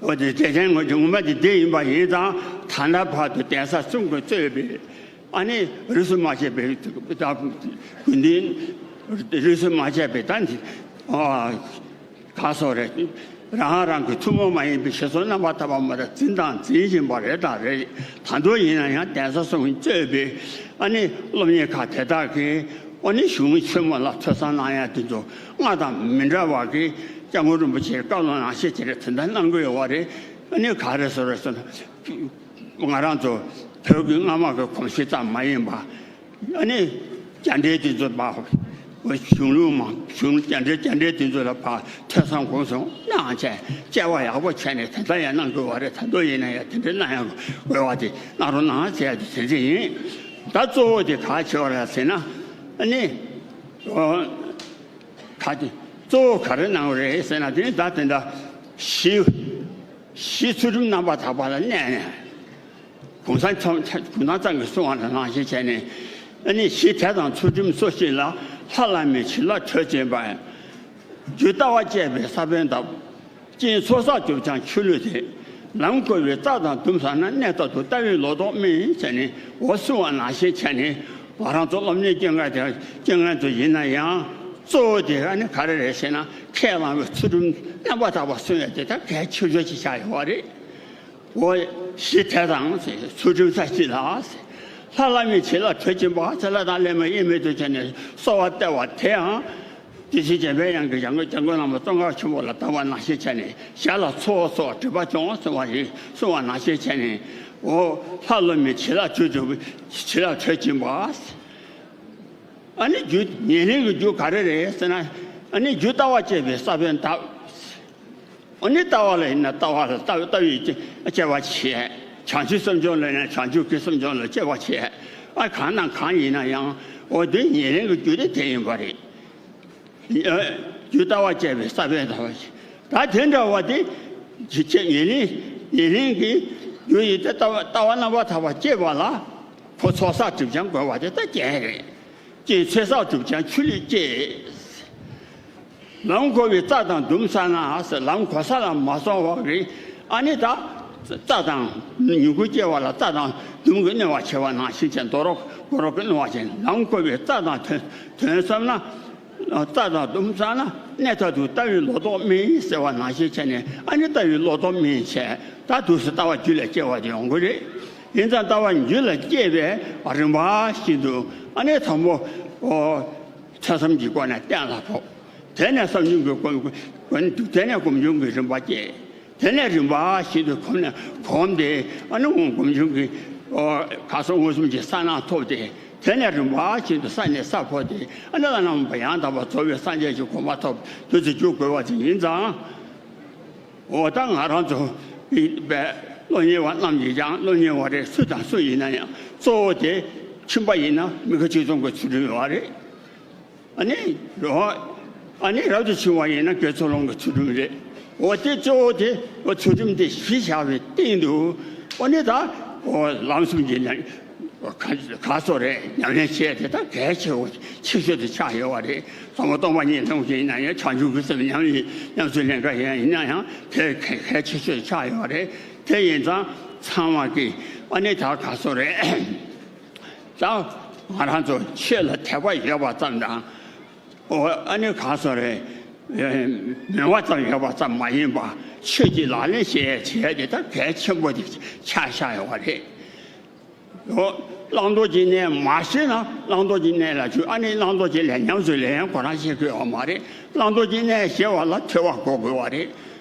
འོ་དེ་རྗེས་དྲན་ངོ་ངོ་མ་དེ་འདི་ཡིན་པ་ཡིན་ཙང་། ད་ལྟ་བར་དུ་གདན་ས་གསུམ་གྱིས་གཙོས་པའི་ཨ་ནི་རིས་སུ་མ་ཆད་པའི་ད་དགོན་སྡེ་རིས་སུ་མ་ཆད་པའི་ད་འདི་ཨ། ག་སོགས་རེད། རང་རང་གི་ཐུན་མོང་མ་ཡིན་པའི་ཞེས་སོགས་རྣམ་པར་ཐར་པ་མ་དག་འཛིན་དང་འཛིན་བཞིན་པ་རེད་དང་རེད། ད་དུང་ཡིན་ན་ཡང་གདན་ས་གསུམ་གཙོས་པའི་ཨ་ནི་སློབ་གཉེར་ཁག་དེ་དག་གིས་ཨ་ནི་གཞུང་ཆེན་མོ་ལ་ཐོས་བསམ་གནང་ཡ་དེ་ཚོ་སྔར་དང་མི་འདྲ་བ་གི་སྐྱབས་མགོན་རིན་པོ་ཆེའི་བཀའ་སློབ་ནང་བཞིན་དེ་འདྲ་དེ་འདྲ་གནང་གི་ཡོད་པ་རེད། ཨ་ནི་ག་རེ་ཟེར་རེད་ཟེར་ན། ང་རང་ཚོ་བོད་ཀྱི་སྔ་མ་གི་གོམས་གཤིས་ཙམ་མ་ཡིན་པ། ཨ་ནི་རྒྱ་འདྲེ་དེ་ཚོ་མ། གཞུང་ལུགས་མང་གཞུང་རྒྱ་འགྲེལ་རྒྱ་འགྲེལ་དེ་ཚོ་ལ་ཕར་ཐོས་བསམ་སྒོམ་གསུམ་གནང་བྱས་དཔྱད་པ་ཡག་པོ་བྱས་ནས་དེ་འདྲ་ཡང་གནང་དགོས་པ་རེད། ད་དུང་ཡིན་ན་ཡང་དེ་འདྲ་གནང་ཡང་དགོས་པ་དེ་གནང་རོགས་གནང་ཟེར་ཡ་དེ་དེ་འདྲ་ཡིན། ད་གཙོ་བོ་དེ་ག་བྱེད་པ་རེད་ཟེར་ན་ཨ་ནི་ཨོ་ག་དེ་གཙོ་བོ་ག་རེ་གནང་བ་རེད་ཟེར་ན་དེ་ནི་ད་དེ་འདྲ་ཞི་ཞི་ཚུལ་ཁྲིམས་རྣམ་པར་དག་པ་ལ་གནས་ནས། གུང་ཐང་ཚང་གུང་ཐང་ཚང་གིས་གསུངས་པ་ལ་ནང་བཞིན་བྱས་ནས་ཨ་ནི་ཞི་བདེ་དང་ཚུལ་ཁྲིམས་སྲོག་ཤིང་ལ་ལྷ་བླ་མའི་བྱིན་རླབས་འཕྲོད་ཅིང་པ། རྒྱུ་ལྟ་བ་བསྐྱེད་པའི་ས་བོན་དག་ཅིང་ཚོགས་བསགས་གྲུབ་ཀྱང་ཆུ་ལུད་དེ། ལམ་བསྐོར་བའི་རྩྭ་དང་ལྡུམ་ཟ་ན་གནས་ལྟར་དུ་ལྟ་བའི་ལོ་ཏོག་སྨིན་བྱས་ནས་འོ་གསུངས་པ་ནང་བཞིན་བྱས་ནས་ང་རང་ཚོ་སློབ་གཉེར་སྐྱོན་མཁན་དེ་སྐྱོན་མཁན་ཚོ་ཡིན་ན་ཡང་གཙོ་བོ་དེ་ཨ་ནི་ག་རེ་རེད་ཟེར་ན་ཁས་བླངས་པའི་ཚུལ་ཁྲིམས་རྣམ་པར་དག་པ་སྲུང་ཡ་དེ་ད་གལ་ཆེ་ཤོས་ཅིག་ཆགས་ཡོད་པ་རེད། འོ་ཞི་བདེ་དང་ཚུལ་ཁྲིམས་ས་གཅིག་ལ། ལྷ་བླ་མའི་བྱིན་རླབས་འཕྲོད་ཅིང་པ་ཚེ་ལྷ་དང་ལྷ་མོ་དབྱེར་མེད་དུ་བྱས་ནས་གསོལ་བ་བཏབ་པ་དེའང་དེ་བཞིན་གཤེགས་པའི་དབྱངས་ཀྱིས་འཇམ་མགོན་འཇམ་མགོན་བླ་མ་ཙོང་ཁ་ཆེན་པོ་ལ་བཏབ་པ་ནང་བཞིན་བྱས་ནས་ཞལ་ལ་ཚོགས་སོགས་སྒྲིབ་པ་སྦྱོང་གསུང་བ་ཡིན་གསུང་བ་ནང་བཞིན་བྱས་ནས་འོ་ལྷ་བླ་མའི་བྱིན་རླབས་འཕྲོད་ཅིང་བྱིན་རླབས་འཕྲོད་ཅིང་པ། ཨ་ནི་རྒྱུ་ཉེར་ལེན་གྱི་རྒྱུ་ག་རེ་རེད་ཟེར་ན་ཨ་ནི་རྒྱུ་ལྟ་བ་བསྐྱེད་པའི་ས་བོན་དག་ཨ་ནི་ལྟ་བ་ལ་ཡིན་ན་ལྟ་བ་ལ་ལྟ་ལྟ་བའི་དཔྱད་པ་བྱས། བྱང་ཆུབ་སེམས་མཆོག་ལ་ཡིན་ན་བྱང་ཆུབ་ཀྱི་སེམས་མཆོག་ལ་དཔྱད་པ་བྱས། ཨ་གང་དང་གང་ཡིན་ན་ཡང་འོ་དེ་ཉེར་ལེན་གྱི་རྒྱུ་དེ་དེ་ཡིན་པ་རེད། རྒྱུ་ལྟ་བ་བསྐྱེད་པའི་ས་བོན་དག་ད་དེ་འདྲ་བ་དེ་ཉེར་ལེན་ཉེར་ལེན་གྱི་རྒྱུ་ཡིན་ཏེ་ལྟ་བ་ལྟ་བ་རྣམ་པར་དག་པ་བསྐྱེད་པ་ལ་ཁོ་ཚོགས་བསགས་གྲུབ་ཀྱང་དགོས་པ་དེ་ལྟ་རྐྱེན་རེད། ཅེས་ཚེ་བསགས་གྲུབ་ཀྱང་ཆུ་ལུད་སྐྱེས། ལམ་བསྐོར་བའི་རྩྭ་དང་ལྡུམ་ཟ་ན་ཟེར་ལམ་གོ་ས་ལ་མ་སོང་བ་རེད། ཨ་ནི་ད་རྩྭ་དང་ཉིང་ཁུ་སྐྱེ་བ་ལ་རྩྭ་དང་ལྡུམ་གྱིས་གནོད་པ་བྱེད་པ་ནང་བཞིན་བྱས་རྡོ་རོག་རྡོ་རོག་གིས་གནོད་པ་བྱེད་ལམ་བསྐོར་བའི་རྩྭ་དང་དོན་དོན་བསམ་ན་རྩྭ་དང་ལྡུམ་ཟ་ན་གནས་ལྟར་དུ་ལྟ་བའི་ལོ་ཏོག་སྨིན་ཟེར་བ་ནང་བཞིན་བྱས་ནས་ཨ་ནི་ལྟ་བའི་ལོ་ཏོག་སྨིན་བྱས་ད་དུས་སུ་ལྟ་བ་རྒྱུད་ལ་སྐྱེ་བ་དེ་ཡོང་གི་རེད། ཡིན་ཙང་ལྟ་བ་རྒྱུད་ལ་སྐྱེས་པའི་རིམ་པ་བཞིན་དུ་ཨ་ནི་དང་པོ་ཐོས་བསམ་གྱི་སྒོ་ནས་གཏན་ལ་ཕབ། དེ་ནས་བསམ་བྱུང་གི་སྒོ་ནས་དེ་ནས་སྒོམ་བྱུང་གི་རིམ་པ་སྐྱེས། དེ་ནས་རིམ་པ་བཞིན་དུ་གོམས་ནས་གོམས་ཏེ་ཨ་ནི་སྒོམ་བྱུང་གི་ག་སོགས་མངོན་སུམ་གྱི་ས་ནང་ཐོབ་སྟེ་དེ་ནས་རིམ་པ་བཞིན་དུ་ས་ནས་ས་འཕོ་སྟེ་ཨ་ནི་བླ་ན་མེད་པ་ཡང་དག་པར་རྫོགས་པའི་སངས་རྒྱས་ཀྱི་གོ་འཕང་ཐོབ་དུས་སུ་འཇུག་དགོས་པ་དེ་ཡིན་ཙང་། འོ་ད་ང་རང་ཚོ་པའི་སློབ་གཉེར་བ་རྣམས་ཀྱིས་ཀྱང་སློབ་གཉེར་བ་རེ་སུ་དང་སུ་ཡིན་ན་ཡང་གཙོ་བོ་དེ་ཁྱིམ་པ་ཡིན་ན་མི་དགེ་བཅུ་སྤོང་གི་ཚུལ་ཁྲིམས་ཡོད་རེད། ཨ་ནི་རོ་ཨ་ནི་རབ་ཏུ་ཕྱིན་པ་ཡིན་ན་དགེ་ཚུལ་སློང་གི་ཚུལ་ཁྲིམས་རེད། འོ་དེ་གཙོ་བོ་དེ་འོ་ཚུལ་ཁྲིམས་དེ་གཞི་བཞག་པའི་སྟེང་དུ་འོ་ནི་ད་འོ་ལམ་གསུམ་གྱི་ལས། ག་ག་ཚོད་རེད་ཉམས་ལེན་བྱས་དེ་ད་གལ་ཆེ་བོ་ཆེ་ཤོས་དེ་ཆགས་ཡོད་པ་རེད། ཟབ་མོ་སྟོང་པ་ཉིད་སྟོང་ཞིག་ཡིན་ན་ཡང་བྱང་ཆུབ་ཀྱི་སེམས་ཉམས་ལེན་ཉམས་སུ་ལེན་ག་ཡིན་ཡིན་ན་ཡང་དེ་གལ་གལ་ཆེ་ཤོས་ཆགས་ཡོད་པ་རེད། དེ་ཡིན་ཙང་ཚང་མ་གིས་ཨ་ནི་ད་ག་ཚོད་རེད། ད་ང་རང་ཚོ་ཆོས་ལ་དད་པ་ཡོད་པ་ཙམ་དང་། ཨོ་ཨ་ནི་གང་སོང་རེད། མོས་པ་ཙམ་ཡོད་པ་ཙམ་མ་ཡིན་པ་ཆོས་ཀྱི་ལག་ལེན་བྱེད་བྱེད་དེ་ད་གལ་ཆེན་པོ་དེ་ཆགས་བཞག་ཡོད་པ་རེད། ཨོ་བླང་དོར་གྱི་གནས་མ་ཤེས་ན་བླང་དོར་གྱི་གནས་ལ་འཇུག་ཨ་ནི་བླང་དོར་གྱི་ལས་ཉམས་སུ་ལེན་ཁོ་རང་ཤེས་དགོས་པ་མ་རེད། བླང་དོར་གྱི་གནས་ཤེས་པ་ལ་ཐོས་པ་དགོས་དགོས་པ་རེད།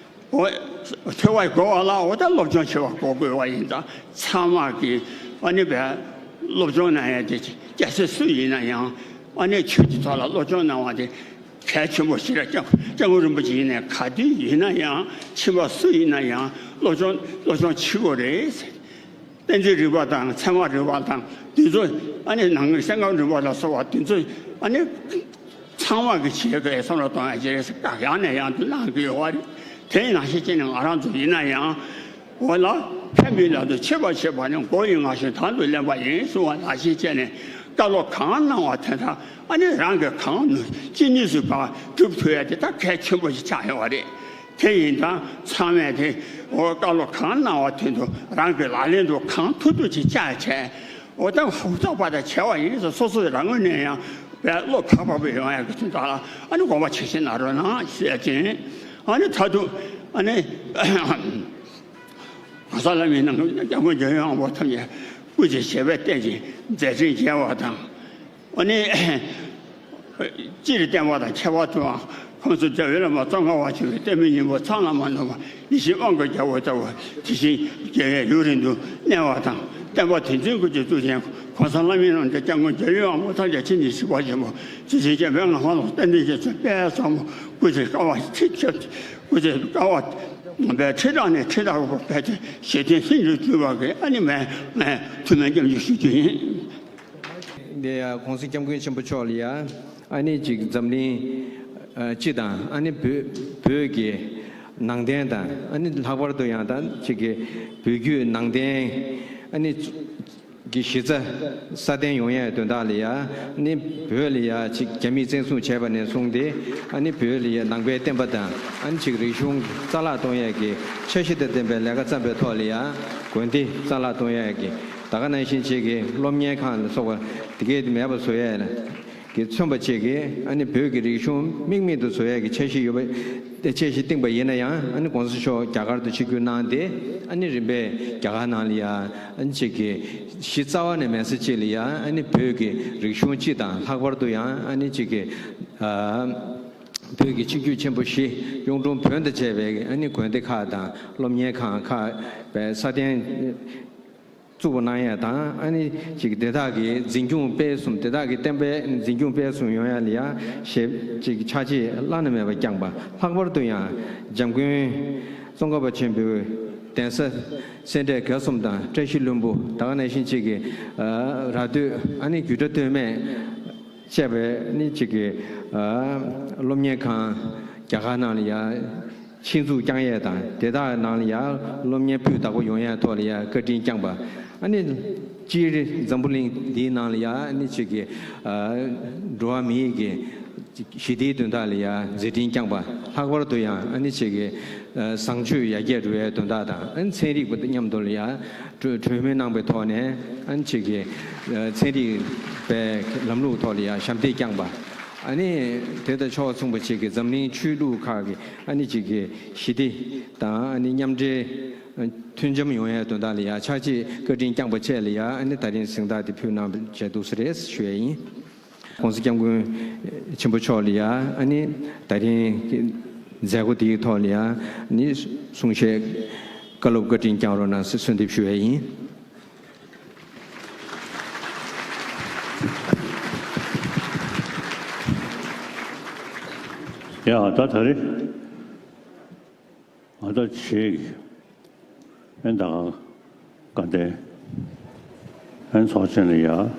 འོ། ཐོས་པ་དགོས་པ་ལ་འོ་ད་སློབ་སྦྱོང་བྱེད་པ་དགོས་དགོས་པ་ཡིན་ཙང་ཚང་མ་གིས་ཨ་ནི་བས་སློབ་སྦྱོང་གནང་ཡ་དེ་སྐྱ་སེར་སུ་ཡིན་ན་ཡང་ཨ་ནི་ཆོས་ཀྱི་ཐོག་ལ་སློབ་སྦྱོང་གནང་བ་དེ་གལ་ཆེན་པོ་ཞིག་རེད། སྐྱབས་སྐྱབས་མགོན་རིན་པོ་ཆེ་ཡིན་ནའི་ག་དུས་ཡིན་ན་ཡང་ཁྱིམ་པ་སུ་ཡིན་ན་ཡང་སློབ་སྦྱོང་སློབ་སྦྱོང་བྱེད་དགོས་རེད། བསྟན་འཛིན་རིག་པ་དང་ཚད་མ་རིག་པ་དང་འདི་ཚོ་ཨ་ནི་ནང་སེམས་ཁམས་རིག་པ་ལ་སོགས་པ་འདི་ཚོ་ཨ་ནི་ཚང་མ་གི་བྱེད་དགོས་བསམ་བློ་གཏོང་ཡ་ཅེས་བཀའ་ཡང་ནས་ཡང་དུ་གནང་གི་ཡོད་རེད། དེ་ནང་བཞིན་བྱས་ནས་ང་རང་ཚོ་ཡིན་ན་ཡང་འོ་ལ་ཕན་པའི་ལམ་དུ་ཆེས་པ་ཆེས་པ་ནི་སྒོ་ཡི་ང་བཞིན་དང་དུ་ལེན་པ་ཡིན་གསུང་བ་ནང་བཞིན་བྱས་ནས་བཀའ་སློབ་གང་གནང་བ་དེ་དག་ཨ་ནི་རང་གི་གང་ནུས་ཅི་ནུས་སུ་བག་སྒྲུབ་ཐུབ་ཡ་དེ་ད་གལ་ཆེན་པོ་ཞིག་ཆགས་ཡོད་རེད། དེ་ཡིན་ཙང་ཚང་མས་དེ་འོ་བཀའ་སློབ་གང་གནང་བ་དོན་དུ་རང་གི་ལག་ལེན་དུ་གང་ཐུབ་ཐུབ་ཅིག་བཅའ་བྱས་འོ་ད་ཧུར་ཐག་པ་དང་བྱས་པ་ཡིན་ཟེར་སོ་སོའི་རང་ངོས་ནས་ཡང་བས་བློ་བག་ཕེབས་པོ་ཡོང་ཡག་གི་དོན་དག་ལ་ཨ་ནི་དགོངས་པ་ཆེ་བཞེས་གནང་རོགས་གནང་ཞུ་ཡ་ཅིང་ཨ་ནི་ད་དུང་ཨ་ནི་གོང་ས་ལྷ་མིའི་ནང་སྐྱབས་མགོན་རྒྱལ་བའི་དབང་པོ་ཐམས་ཅད་སྐུ་ཚེ་ཞབས་པད་བརྟན་ཅིང་མཛད་འཕྲིན་རྒྱས་པ་དང་། ཨ་ནི། སྤྱིར་བསྟན་པ་དང་ཁྱད་པར་དུའང་ཁོང་ཚོ་རྒྱལ་བའི་བླ་མ་ཙོང་ཁ་པ་ཆེན་པོའི་བསྟན་པའི་སྙིང་པོ་ཚང་ལ་མ་ནོར་བ་ཡིད་བཞིན་དབང་གི་རྒྱལ་པོ་ལྟ་བུ་དེ་བཞིན་རྒྱལ་བའི་ཡུན་རིང་དུ་གནས་པ་དང་ བསྟན་པ་དོན་ཚན་དགུ་གཅིག་བཙུགས་ཤིང་གོང་ས་ལྷ་མིའི་རྣམ་ཐར་སྐྱབས་མགོན་རྒྱལ་བའི་དབང་པོ་ཐམས་ཅད་མཁྱེན་ཅིང་གཟིགས་པ་ཆེན་པོ་རྗེ་བཙུན་འཇམ་དཔལ་ངག་དབང་ལུང་བསྟན་འཛིན་རྒྱ་མཚོ་དཔལ་བཟང་པོ་སྐུ་ཚེ་བསྐལ་པ་ཁྲི་ཕྱེད། སྐུ་ཚེ་བསྐལ་པ་ཁྲི་ཕྲག་ནས་ཁྲི་ཕྲག་རུ་བར་དུ་ཞལ་བསྟན་ལྷུན་གྱིས་གྲུབ་པ་གི་ཨ་ནི་མེ་ཐུགས་སྨོན་སྐྱབས་འཇུག་ཞུ་རྒྱུ་ཡིན། འདི་ཡང་གོང་ས་སྐྱབས་མགོན་ཆེན་པོ་མཆོག་ལ་ཡང་ཨ་ནི་ཅིག་འཛམ་གླིང་ཨ་སྤྱི་དང་ཨ་ནི་བོད་བོད་ཀྱི་ནང་བསྟན་དང་ཨ་ནི་ལྷག་པར་དུ་ཡང་ད་ཅིག་གི་བོད་བརྒྱུད་ནང་བསྟན་ཨ་ནི་གི་གཞི་རྩ་སྲ་བརྟན་ཡོང་ཡའི་དོན་དག་ལ་ཡང་ཨ་ནི་བོད་ལ་ཡང་ཅིག་རྒྱ་མིས་བཙན་བཟུང་བྱས་པ་ནས་བཟུང་སྟེ་ཨ་ནི་བོད་ལ་ཡང་ནང་པའི་བསྟན་པ་དང་ཨ་ནི་ཅིག་རིག་གཞུང་རྩ་བརླག་གཏོང་ཡས་ཀྱི་འཆར་གཞི་དང་ལྡན་པའི་ལས་ཀ་བརྩམས་པའི་ཐོག་ལ་ཡང་དགོན་སྡེ་རྩ་བརླག་གཏོང་ཡས་ཀྱི་ད་ག་ནང་བཞིན་ཅིག་གི་སློབ་གཉེར་ཁང་ལ་སོགས་པ་དེ་གས་མེད་པ་བཟོ་ཡས་ལ་གི་མཚོན་པ་བཅས་ཀྱི་ཨ་ནི་བོད་ཀྱི་རིག་གཞུང་དམིགས་མེད་དུ་བཟོ་ཡས་ཀྱི་འཆར་གཞི་ཡོད་པ་འཆར་གཞི་བཏིང་པ་ཡིན་ན་ཡང་ཨ་ནི་གོང་ས་མཆོག་རྒྱ་གར་དུ་ཆིབས་བསྒྱུར་གནང་སྟེ་ཨ་ནི་རིམ་པས་རྒྱ་གར་ནང་ལ་ཡང་ཨ་ནི་གཅིག་གི་གཞི་རྩ་བ་ནས་མེད་ས་གཅིག་ལ་ཡང་ཨ་ནི་བོད་ཀྱི་རིག་གཞུང་སྤྱི་དང་ལྷག་པར་དུ་ཡང་ཨ་ནི་གཅིག་གི་ཨ་བོད་ཀྱི་ཆིབས་བསྒྱུར་ཆེན་པོ་བཞི་གཡུང་དྲུང་བོན་དང་བཅས་པའི་ཨ་ནི་དགོན་སྡེ་ཁག་དང་སློབ་གཉེར་ཁང་ཁག་པའི་སྲ་བརྟན་བཙུགས་པ་གནང་ཡས་དང་ཨ་ནི་ཅིག་དེ་དག་གི་འཛིན་སྐྱོང་སྤེལ་གསུམ་དེ་དག་གི་བསྟན་པའི་འཛིན་སྐྱོང་སྤེལ་གསུམ་ཡོང་ཡས་ལ་ཡང་ཞེ་ཅིག་ཕྱག་རྗེས་བླ་ན་མེད་པ་བསྐྱངས་པ། ལྷག་པར་དུ་ཡང་འཇམ་མགོན་ཙོང་ཁ་པ་ཆེན་པོའི་གདན་ས་སེ་འབྲས་དགེ་གསུམ་དང་བཀྲ་ཤིས་ལྷུན་པོ་ད་ག་ནང་བཞིན་ཅིག་གི་ར་སྟོད་ཨ་ནི་རྒྱུད་གྲྭ་སྟོད་སྨད་བཅས་པའི་ནི་ཅིག་གི་སློབ་གཉེར་ཁང་རྒྱ་གར་ནང་ལ་ཡང་ཆེད་འཛུགས་བསྐྱངས་ཡས་དང་དེ་དག་ནང་ལ་ཡང་སློབ་གཉེར་སྤུས་དག་པོ་ཡོང་ཡས་ཐོག་ལ་ཡང་བཀའ་དྲིན་བསྐྱངས་པ། ཨ་ནི་སྤྱིར་འཛམ་བུ་གླིང་འདིའི་ནང་ལ་ཡང་ཨ་ནི་ཅིག་གི་འགྲོ་བ་མིའི་གི་ཞི་བདེའི་དོན་དག་ལ་ཡང་མཛད་འཕྲིན་བསྐྱངས་པ། ལྷག་པར་དུ་ཡང་ཨ་ནི་ཅིག་གི་བཟང་སྤྱོད་ཡར་རྒྱས་འགྲོ་བའི་དོན་དག་དང་ཨ་ནི་ཚན་རིག་པ་དང་མཉམ་དུ་ལ་ཡང་གྲོས་གྲོས་མོལ་གནང་པའི་ཐོག་ནས་ཨ་ནི་ཅིག་གི་ཚན་རིག་པའི་ལམ་ལུགས་ཐོག་ལ་ཡང་ཞབས་འདེགས་བསྐྱངས་པ། ཨ་ནི་དེ་དང་ཕྱོགས་མཚུངས་པ་ཅིག་གི་འཛམ་གླིང་ཆོས་ལུགས་ཁག་གི་ཨ་ནི་ཅིག་གི་ཞི་བདེ་དང་ཨ་ནི་མཉམ་འབྲེལ་མཐུན་འབྱམས་ཡོང་ཡའི་དོན་དག་ལ་ཡང་ཕྱག་རྗེས་བཀའ་དྲིན་བསྐྱངས་པ་བཅས་ལ་ཡང་ཨ་ནི་ད་རིང་གཟེངས་རྟགས་དེ་ཕུལ་གནང་བྱས་འདུག་ས་རེད་ཞུ་ཡས་ཡིན། ༸གོང་ས་སྐྱབས་མགོན་ཆེན་པོ་མཆོག་ལ་ཡང་ཨ་ནི་ད་རིང་མཛད་སྒོ་དེའི་ཐོག་ལ་ཡང་ཨ་ནི་གསུང་བཤད་བཀའ་སློབ་བཀའ་དྲིན་བསྐྱང་རོགས་གནང་ཟེར་གསོལ་འདེབས་ཞུ་ཡས་ཡིན། ཡ་ད་ད་རེས་ང་ད་བྱེད་ཀྱི་ཨེ་ད་ག་དགའ་ལྡན་ཨེ་ཚོགས་ཆེན་ལ་ཡ་ཨེ་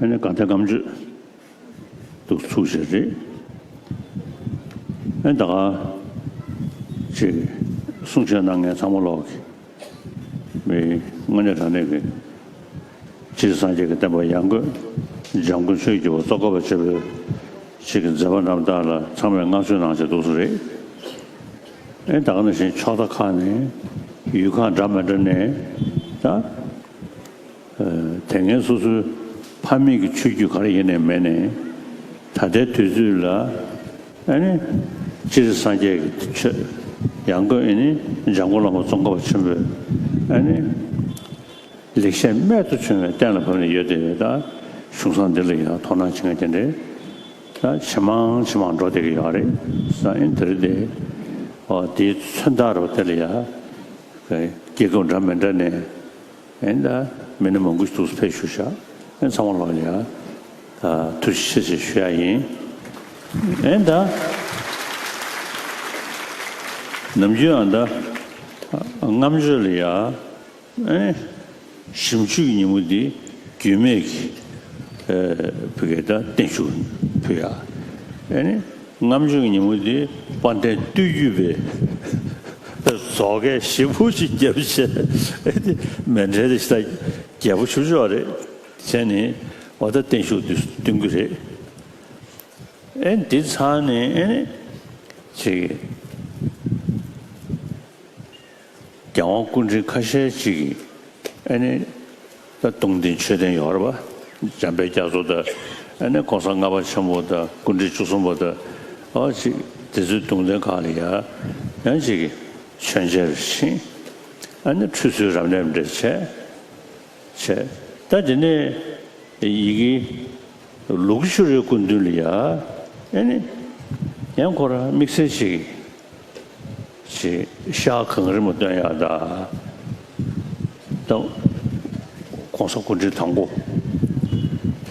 ནི་དགའ་ལྡན་ལྔ་མཆོད་དུ་ཚུགས་བྱེད་རེད། ཨེ་ད་ག་ཅིག་གསུང་བཤད་གནང་མཁན་ཚང་མ་ལོག་གི་མི་དངོས་གནས་དྲང་གནས་ཀྱི་སྤྱིར་སངས་རྒྱས་ཀྱི་བསྟན་པ་ཡར་འགོད་འཇམ་མགོན་ཆོས་ཀྱི་འོད་ཙོང་ཁ་པ་ཆེན་པོའི་ཆེད་ཀྱི་མཛད་པ་རྣམ་དག་ལ་ཚང་མས་བསྔགས་བརྗོད་གནང་བྱས་འདུག་སེ་རེད། ཨེ་ད་ག་ནང་བཞིན་ཕྱོགས་མཐའ་ཁག་ནས་ཡུལ་ཁག་འདྲ་མི་འདྲ་ནས་ད་དེ་སྔའི་སོ་སོའི་ཕ་མེས་ཀྱི་ཆོས་བརྒྱུད་ག་རེ་ཡིན་ནའི་མེད་ནའི་ད་ལྟའི་དུས་ཚོད་ལ་ཨ་ནི་སྤྱིར་སངས་རྒྱས་ཀྱི་ཆོས་ཡང་སྒོས་ཨ་ནི་འཇམ་མགོན་བླ་མ་ཙོང་ཁ་པ་ཆེན་པོས་ཨ་ནི། ལེགས་བཤད་རྨད་དུ་བྱུང་བའི་གཏན་ལ་ཕབ་ནས་ཡོད་དེ་ད་གཞུང་བཟང་འདི་ལ་ཡང་དོ་སྣང་བྱེད་མཁན་དེ་འདྲས་ད་ཇེ་མང་ཇེ་མང་འགྲོ་བསྡད་ཀྱི་ཡོད་རེད་ས་ཨིན་དེ་རེད་དེ། ཨོ་དེའི་མཚོན་རྟགས་རེད་པ། དེ་ལ་ཡང་རྒྱལ་ཁབ་འདྲ་མི་འདྲ་ནས་ཨེ་ད་མི་སྣ་མང་པོ་ཞིག་ཕེབས་བཞུགས་ཤག་ཨེ་ཚང་མ་ལོག་ལ་ཡང་ད་ཐུགས་རྗེ་ཆེ་ཞེས་ཞུ་ཡ་ཡིན། ཨེ་ད་ནམ་རྒྱུན་ཨ་ད་ལྔ་མཆོད་ལ་ཡང་། ཨེ། ཞིབ་འཇུག་གི་ཉིན་མོ་འདི་རྒྱུད་སྨད་ཀྱི་ཨེ་ཕ་གི་ད་བརྟན་བཞུགས་ཕུལ་ཡ། ཨེ་ནི་ལྔ་མཆོད་ཀྱི་ཉིན་མོ་འདི་དཔལ་ལྡན་སྟོད་བརྒྱུད་པའི་རྫོགས་མཁན་ཞིབ་པོ་ཅིག་རྒྱབ་བྱས་ཨེ་ནི་མཎྜལ་དེ་ཞེ་དྲག་རྒྱས་པོ་ཞེ་པོ་ཅིག་རེད་བྱས་ནས་འོ་ད་བརྟན་བཞུགས་འདི་སྟོན་གྱི་རེད། ཨེ་འདི་ཚར་ནས་ཨེ་ནི་ཅིག་རྒྱལ་དབང་སྐུ་ཕྲེང་ཁ་ཤས་ཅིག་གིས་ཨ་ནི་ད་གདུང་རྟེན་མཆོད་རྟེན་ཡོད་རེད་པ། འཇམ་དཔལ་རྒྱ་མཚོ་དང་ཨ་ནི་གོང་ས་ལྔ་པ་ཆེན་པོ་དང་སྐུ་ཕྲེང་བཅུ་གསུམ་པ་དང་ཨ་ཅིག་དེ་ཚོའི་གདུང་རྟེན་ཁག་ལ་ཡ་ཡང་ཅིག་གིས་མཆོད་མཇལ་ཕྱིན་ཨ་ནི་ཁྲུས་གསོལ་རབ་གནས་འདྲ་བྱས་བྱས་ད་དེ་ནས་ཡི་གེ་ལུག་ཆུ་རའི་སྐུ་མདུན་ལ་ཡ་ཨ་ནི་ཡང་ཁོ་རང་དམིགས་བསལ་ཅིག་ཅེས་ཤ་གང་རི་མོ་སྟོན་ཡག་ད། ད་ ༸གོང་ས་སྐུ་ཕྲེང་དང་པོ།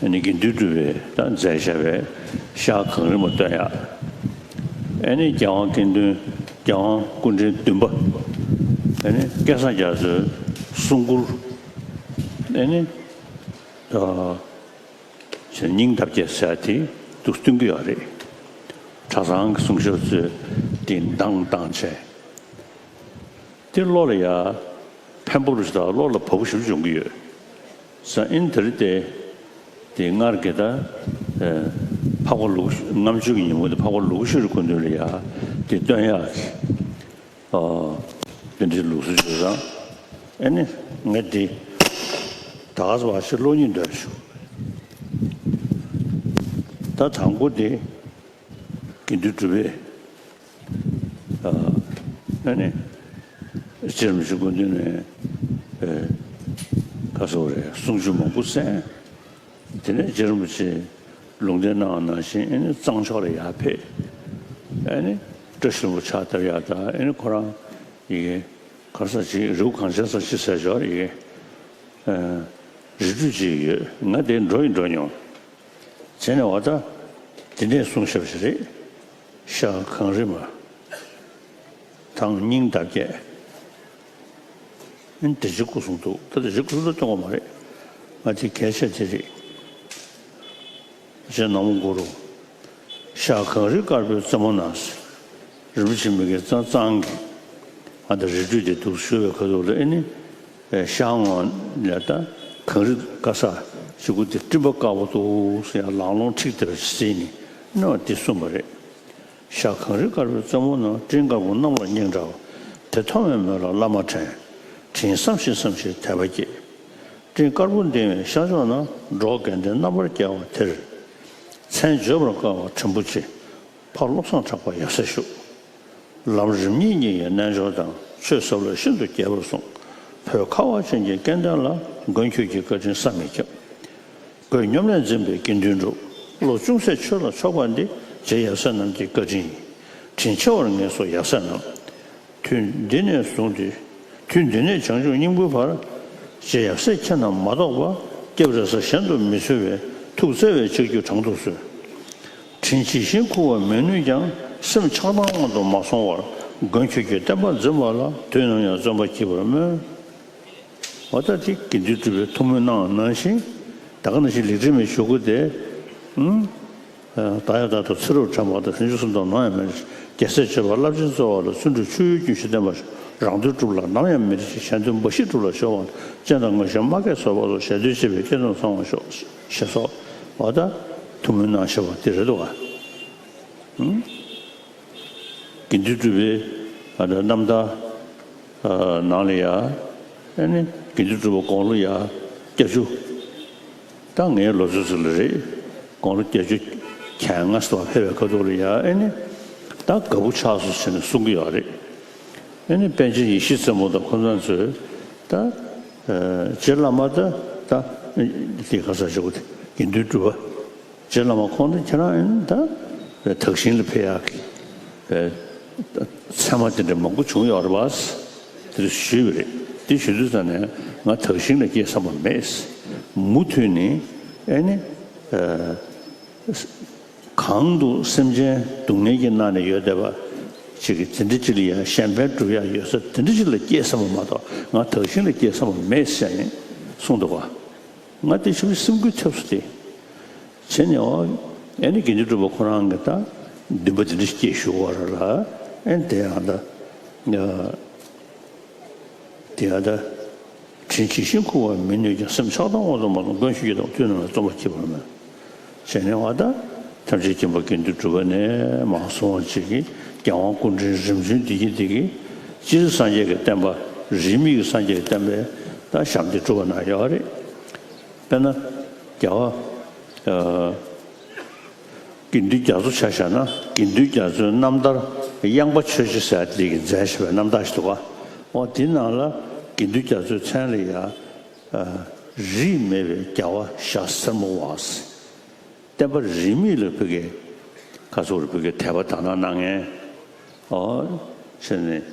ཨ་ནི་དགེ་འདུན་གྲུབ་པས་ད་མཛད་བཞག་པའི་ཤར་གངས་རི་མ་བསྟོད་ཡག་ཨ་ནི་རྒྱལ་དབང་དགེ་འདུན་རྒྱལ་དབང་སྐུ་ཕྲེང་བདུན་པ། ཨ་ནི་སྐལ་བཟང་རྒྱ་མཚོའི་གསུང་མགུར། ཨ་ནི་ད་སྙིང་འདབ་བརྒྱད་ཟེར་དེ་འདུག་སྟོན་གྱི་ཡོད་རེད། གྲྭ་ཚང་གི་གསུང་ཞབས་ཚོས་དེ་འདང་བཏང་བྱས། དེ་བློ་ལ་ཡ་ཕན་པོ་རུ་ཞིག་དང་བློ་ལ་བབ་པོ་ཞིག་འབྱུང་གི་ཡོད། ས་ཨིན་དེ་རི་ཏེ་དེ་སྔར་གྱི་ད་ཨེ་འཕགས་པ་ལུགས་ལྔ་མཆོད་ཀྱི་ཉིན་མོ་དེ་འཕགས་པ་ལུགས་ཤུལ་སྐུ་མདུན་ལ་ཡ་དེ་སྟོན་ཡག་གི་ཨ་དེ་འདྲའི་ལུགས་སྲོལ་ཞིག་དང་། ཨེ་ནི་ངས་དེ་ད་ག་ཟེ་བ་ཞིག་བློ་ཉིད་འདོན་ཞུ། ད་དང་པོ་དེ་དགེ་འདུན་གྲུབ་པས། ཨ་ནི་རྗེ་རིན་པོ་ཆེ་སྐུ་མདུན་ནས་ཨེ་ག་ཟེར་བ་རེད། གསུང་ཆོས་མང་པོ་གསན། དེ་ནས་རྗེ་རིན་པོ་ཆེ་ལུང་བསྟན་གནང་བ་ནང་བཞིན་ཨེ་ནི་གཙང་ཕྱོགས་ལ་ཡར་ཕེབས། ཨེ་ནི་བཀྲ་ཤིས་ལྷུན་པོ་ཕྱག་བཏབ་ཡག་དང་། ཨེ་ནི་ཁོ་རང་ཡི་གེ་གར་ས་ཅིག་རི་བོ་གངས་ཅན་ས་ཅིག་ཟེར་ཞོར་ཡི་གེ་ཨེ་རི་ཁྲོད་ཅིག་ཡོད། ང་དེ་འགྲོ་ཡི་འགྲོ་མྱོང་། བྱས་ནས་འོ་ད་དེ་འདྲས་གསུངས་བཞག་པ་ཞིག་རེད། ཤར་གངས་རི་མ། ཐང་སྙིང་འདབ་བརྒྱད། ཨིན་དེ་ཅིག་སྐུ་གསུང་འདུག་ད་དེ་ཅིག་སྐུ་གསུང་ད་སྟོན་གོ་མ་རེད། ང་དེ་གལ་ཆེ་དེ་རེད། རྗེ་ནག་མོ་གུ་རུ། ཤར་གངས་རི་དཀར་པོའི་རྩེ་མོ་ན། རིན་པོ་ཆེ་མི་དགེ་གཙང་གཙང་གི། ཨ་ད་རི་ཁྲོད་དེ་འདུག་ཞུ་བའི་ཁ་ཐུག་ལ་ཨེ་ནི། ཤར་ངོས་ལ་ད་གངས་རི་དཀར་ས་ཞིག་གུ་དེ་སྤྲིན་པ་དཀར་པོ་འདུག་ཟེར་ཡང་ལང་ལོང་འཁྲིགས་དེ་ར་ཟིན་ནས་ནོ་དེ་གསུངས་པ་རེད། ཤར་གངས་རི་དཀར་པོའི་རྩེ་མོ་ན། སྤྲིན་དཀར་པོ་གནམ་ལ་སྙིང་འདྲ་བ། དེ་མཐོང་བའི་མོད་ལ་བླ་མ་དྲན། དྲིན་བསམ་ཞིང་བསམ་ཞིང་དད་པ་སྐྱེས། སྤྲིན་དཀར་པོ་ལྡིང་བའི་ཤར་ཕྱོགས་ན། འགྲོ་བ་དགེ་ལྡན་རྣམ་པར་རྒྱལ་བ་དེར། མཚན་བརྗོད་པར་དཀའ་བ་ཕྲན་བུ་ཆེ། ཕ་བློ་བཟང་གྲགས་པ་ཡབ་སྲས་བཞུགས། ལམ་རིམ་གཉིས་གཉིས་ཀྱི་རྣལ་འབྱོར་དང་། ཆོས་ཟབ་ལ་ཤིན་ཏུ་རྒྱས་པར་གསུངས། བོད་ཁ་བ་ཅན་གྱི་སྐལ་ལྡན་ལ། མགོན་ཁྱོད་ཀྱི་བཀའ་དྲིན་བསམ་མི་ཁྱབ། སྒོས་སྙོམས་ལས་འཛིན་པའི་དགེ་འདུན་གྲུབ། བློ་ཅུང་ཟད་ཆོས་ལ་ཕྱོགས་པ་འདི། རྗེ་ཡབ་སྲས་རྣམས་ཀྱི་བཀའ་དྲིན་ཡིན། དྲིན་ཆེ་བར་ངེས་སོ་ཡབ་སྲས་རྣམས། དུས་འདི་ནས་བཟུང་སྟེ། དུས་འདི་ནས་བྱང་ཆུབ་སྙིང་པོའི་བར། རྗེ་ཡབ་སྲས་ཁྱེད་རྣམས་མ་གཏོགས་པ། སྐྱབས་རེ་ས་གཞན་དུ་མི་འཚོལ་བས། ཐུགས་བརྩེ་བས་ཕྱག་རྒྱུ་དྲང་དུ་གསོལ། དྲིན་ཇི་བཞིན་འཁུར་བར་མི་ནུས་ཀྱང་། སེམས་ཆགས་སྡང་དབང་དུ་མ་སོང་བར། མགོན་ཁྱོད་ཀྱི་བསྟན་པ་འཛིན་པ་ལ། དུས་ནམ་ཡང་བརྩོན་པ་བགྱིད་པར་སྨོན། འོ་ད་དེ་དགེ་འདུན་གྲུབ་པས་ཐུགས་སྨོན་གནང་བ་ནང་བཞིན། ད་ག་ནང་བཞིན་ལེགས་སྒྲིག་མའི་ཞུ་སྒོ་དེ། ཨུམ། ད་ཡང་ད་དུ་ཚེ་རབས་དྲན་པ་དང་། ཕན་ཆད་གསུམ་དུ་ནམ་ཡང་མི་འབྲལ་ཞིང་། རྒྱལ་སྲས་སྤྱོད་པ་རླབས་ཆེན་སྩོལ་བ་ལ། བརྩོན་འགྲུས་ཆུ་ཡོས་རྒྱུན་བཞིན་བསྟེན་པར་ཤོག། རང་དོན་སྒྲུབ་ལ་ནམ་ཡང་མི་འབྲལ་ཞིང་། གཞན་དོན་འབའ་ཞིག་སྒྲུབ་ལ་གཞོལ་བ་དང་། སྤྱན་དང་མངོན་ཤེས་མ་སྐྱེས་སོགས། ཕར་ཚུར་ཞབས་བརྟན་བྱེད་པའི་སྐྱེས་སྟོབས་ཚང་བར་ཤོག། ཞེས་སོགས། འོ་ད་ཐུགས་སྨོན་གནང་བཞག་པ་དེ་རེད་འདུག་ག། ཨུམ། དགེ་འདུན་གྲུབ་པའི་ཨ་ད་རྣམ་ཐར་ཨ་ནང་ལ་ཡ། ཨ་ནི་དགེ་འདུན་གྲུབ་པ་དགུང་ལོ་ཡ་བརྒྱད་ཅུ། ད་ངའི་ལོ་ཚོད་ཅིག་ལ་རེད། དགུང་ལོ་བརྒྱད་ཅུ་གྱ་ལྔ་ཙམ་ཕེབས་པའི་ཁ་ཐུག་ལ་ཡ། ཨ་ནི་ད་དགའ་པོ་ཆགས་སོང་ཟེར་ནས་གསུང་གི་ཡོད་རེད། ཨ་ནི་པཎ་ཆེན་ཡེ་ཤེས་རྩེ་མོ་དང་ཁོང་རྣམ་ཚོས་ད་ཨ་རྗེ་བླ་མ་ད་ད་དེ་ག་ས་ཞུ་གི་དགེ་འདུན་གྲུབ་པ། རྗེ་བླ་མ་ཁོང་ཚོ་ཁྱེད་རང་ཡིན་ད་དག་ཞིང་ལ་ཕེབས་ཡག་གི་མཚན་མ་དེ་འདྲ་མང་པོ་བྱུང་ཡོད་རེད་པ། དེ་ཞུས་པ་རེད། དེ་ཞུ་དུས་ཙམ་ནས་ང་དག་ཞིང་ལ་སྐྱེས་བསམ་པ་མེད། མུ་མཐུད་ནས་ཨེ་ནི་གང་དུ་སེམས་ཅན་སྡུག་བསྔལ་གྱིས་མནར་ནས་ཡོད་བསྡད་པ་ཅིག་གི་དེ་འདྲ་ཅིག་ལ་ཡང་གཞན་ཕན་སྒྲུབ་ཡག་ཡོད་ས་དེ་འདྲ་ཅིག་ལ་སྐྱེས་བསམ་པ་མ་གཏོགས། ང་དག་ཞིང་ལ་སྐྱེས་བསམ་པ་མེད་ཟེར་ནས་གསུངས་འདུག་ག། ང་དེ་ཞིག་སེམས་འགུལ་ཐེབས་སོང་སྟེ། བྱས་ནས་ཨོ། ཨེ་ནི་དགེ་འདུན་གྲུབ་པ་ཁོ་རང་གིས་ད་འདུན་པ་དེ་འདྲ་སྐྱེས་བཞུགས་པ་རེད་ལ། ཨེ་ནི་དེ་ཡང་ད་དེ་ཡང་ད་དྲིན་ཇི་བཞིན་འཁུར་བར་མི་ནུས་ཀྱང་། སེམས་ཆགས་སྡང་དབང་དུ་མ་སོང་། མགོན་ཁྱོད་ཀྱི་དོན་དུ་བརྩོན་པ་བགྱིད་པར་སྨོན། བྱས་ནས་ཨོ་ད་ཐམས་ཅད་མཁྱེན་པ་དགེ་འདུན་གྲུབ་པ་ནས་མར་གསུངས་པ་ཅིག་གིས་རྒྱལ་དབང་སྐུ་ཕྲེང་རིམ་བྱོན་འདི་གི་འདི་གིས་སྤྱིར་སངས་རྒྱས་ཀྱི་བསྟན་པ། རིས་མེད་ཀྱི་སངས་རྒྱས་ཀྱི་བསྟན་པའི་ད་ཞབས་འདེགས་སྒྲུབ་པ་གནང་ཡོད་རེད། དཔེར་ན་རྒྱལ་བ་ཨ་དགེ་འདུན་རྒྱ་མཚོ་ཆ་བཞག་ན། དགེ་འདུན་རྒྱ་མཚོའི་རྣམ་ཐར་གཡང་པ་ཆོས་རྗེ་ཟེར་ཡ་དེ་གིས་མཛད་བཞག་པའི་རྣམ་ཐར་ཞིག་འདུག་ག། འོ་དེ་ནང་ལ་དགེ་འདུན་རྒྱ་མཚོའི་མཚན་ལ་ཡ་ཨ་རིས་མེད་པའི་རྒྱལ་བ་ཞྭ་སེར་མོ་བ། བསྟན་པ་རིས་མེད་ལ་ཕ་གི་ཁ་ཚུགས་རུ་ཕ་གི་དད་པ་དག་སྣང་གནང་མཁན། ཨོ། བྱས་ནས་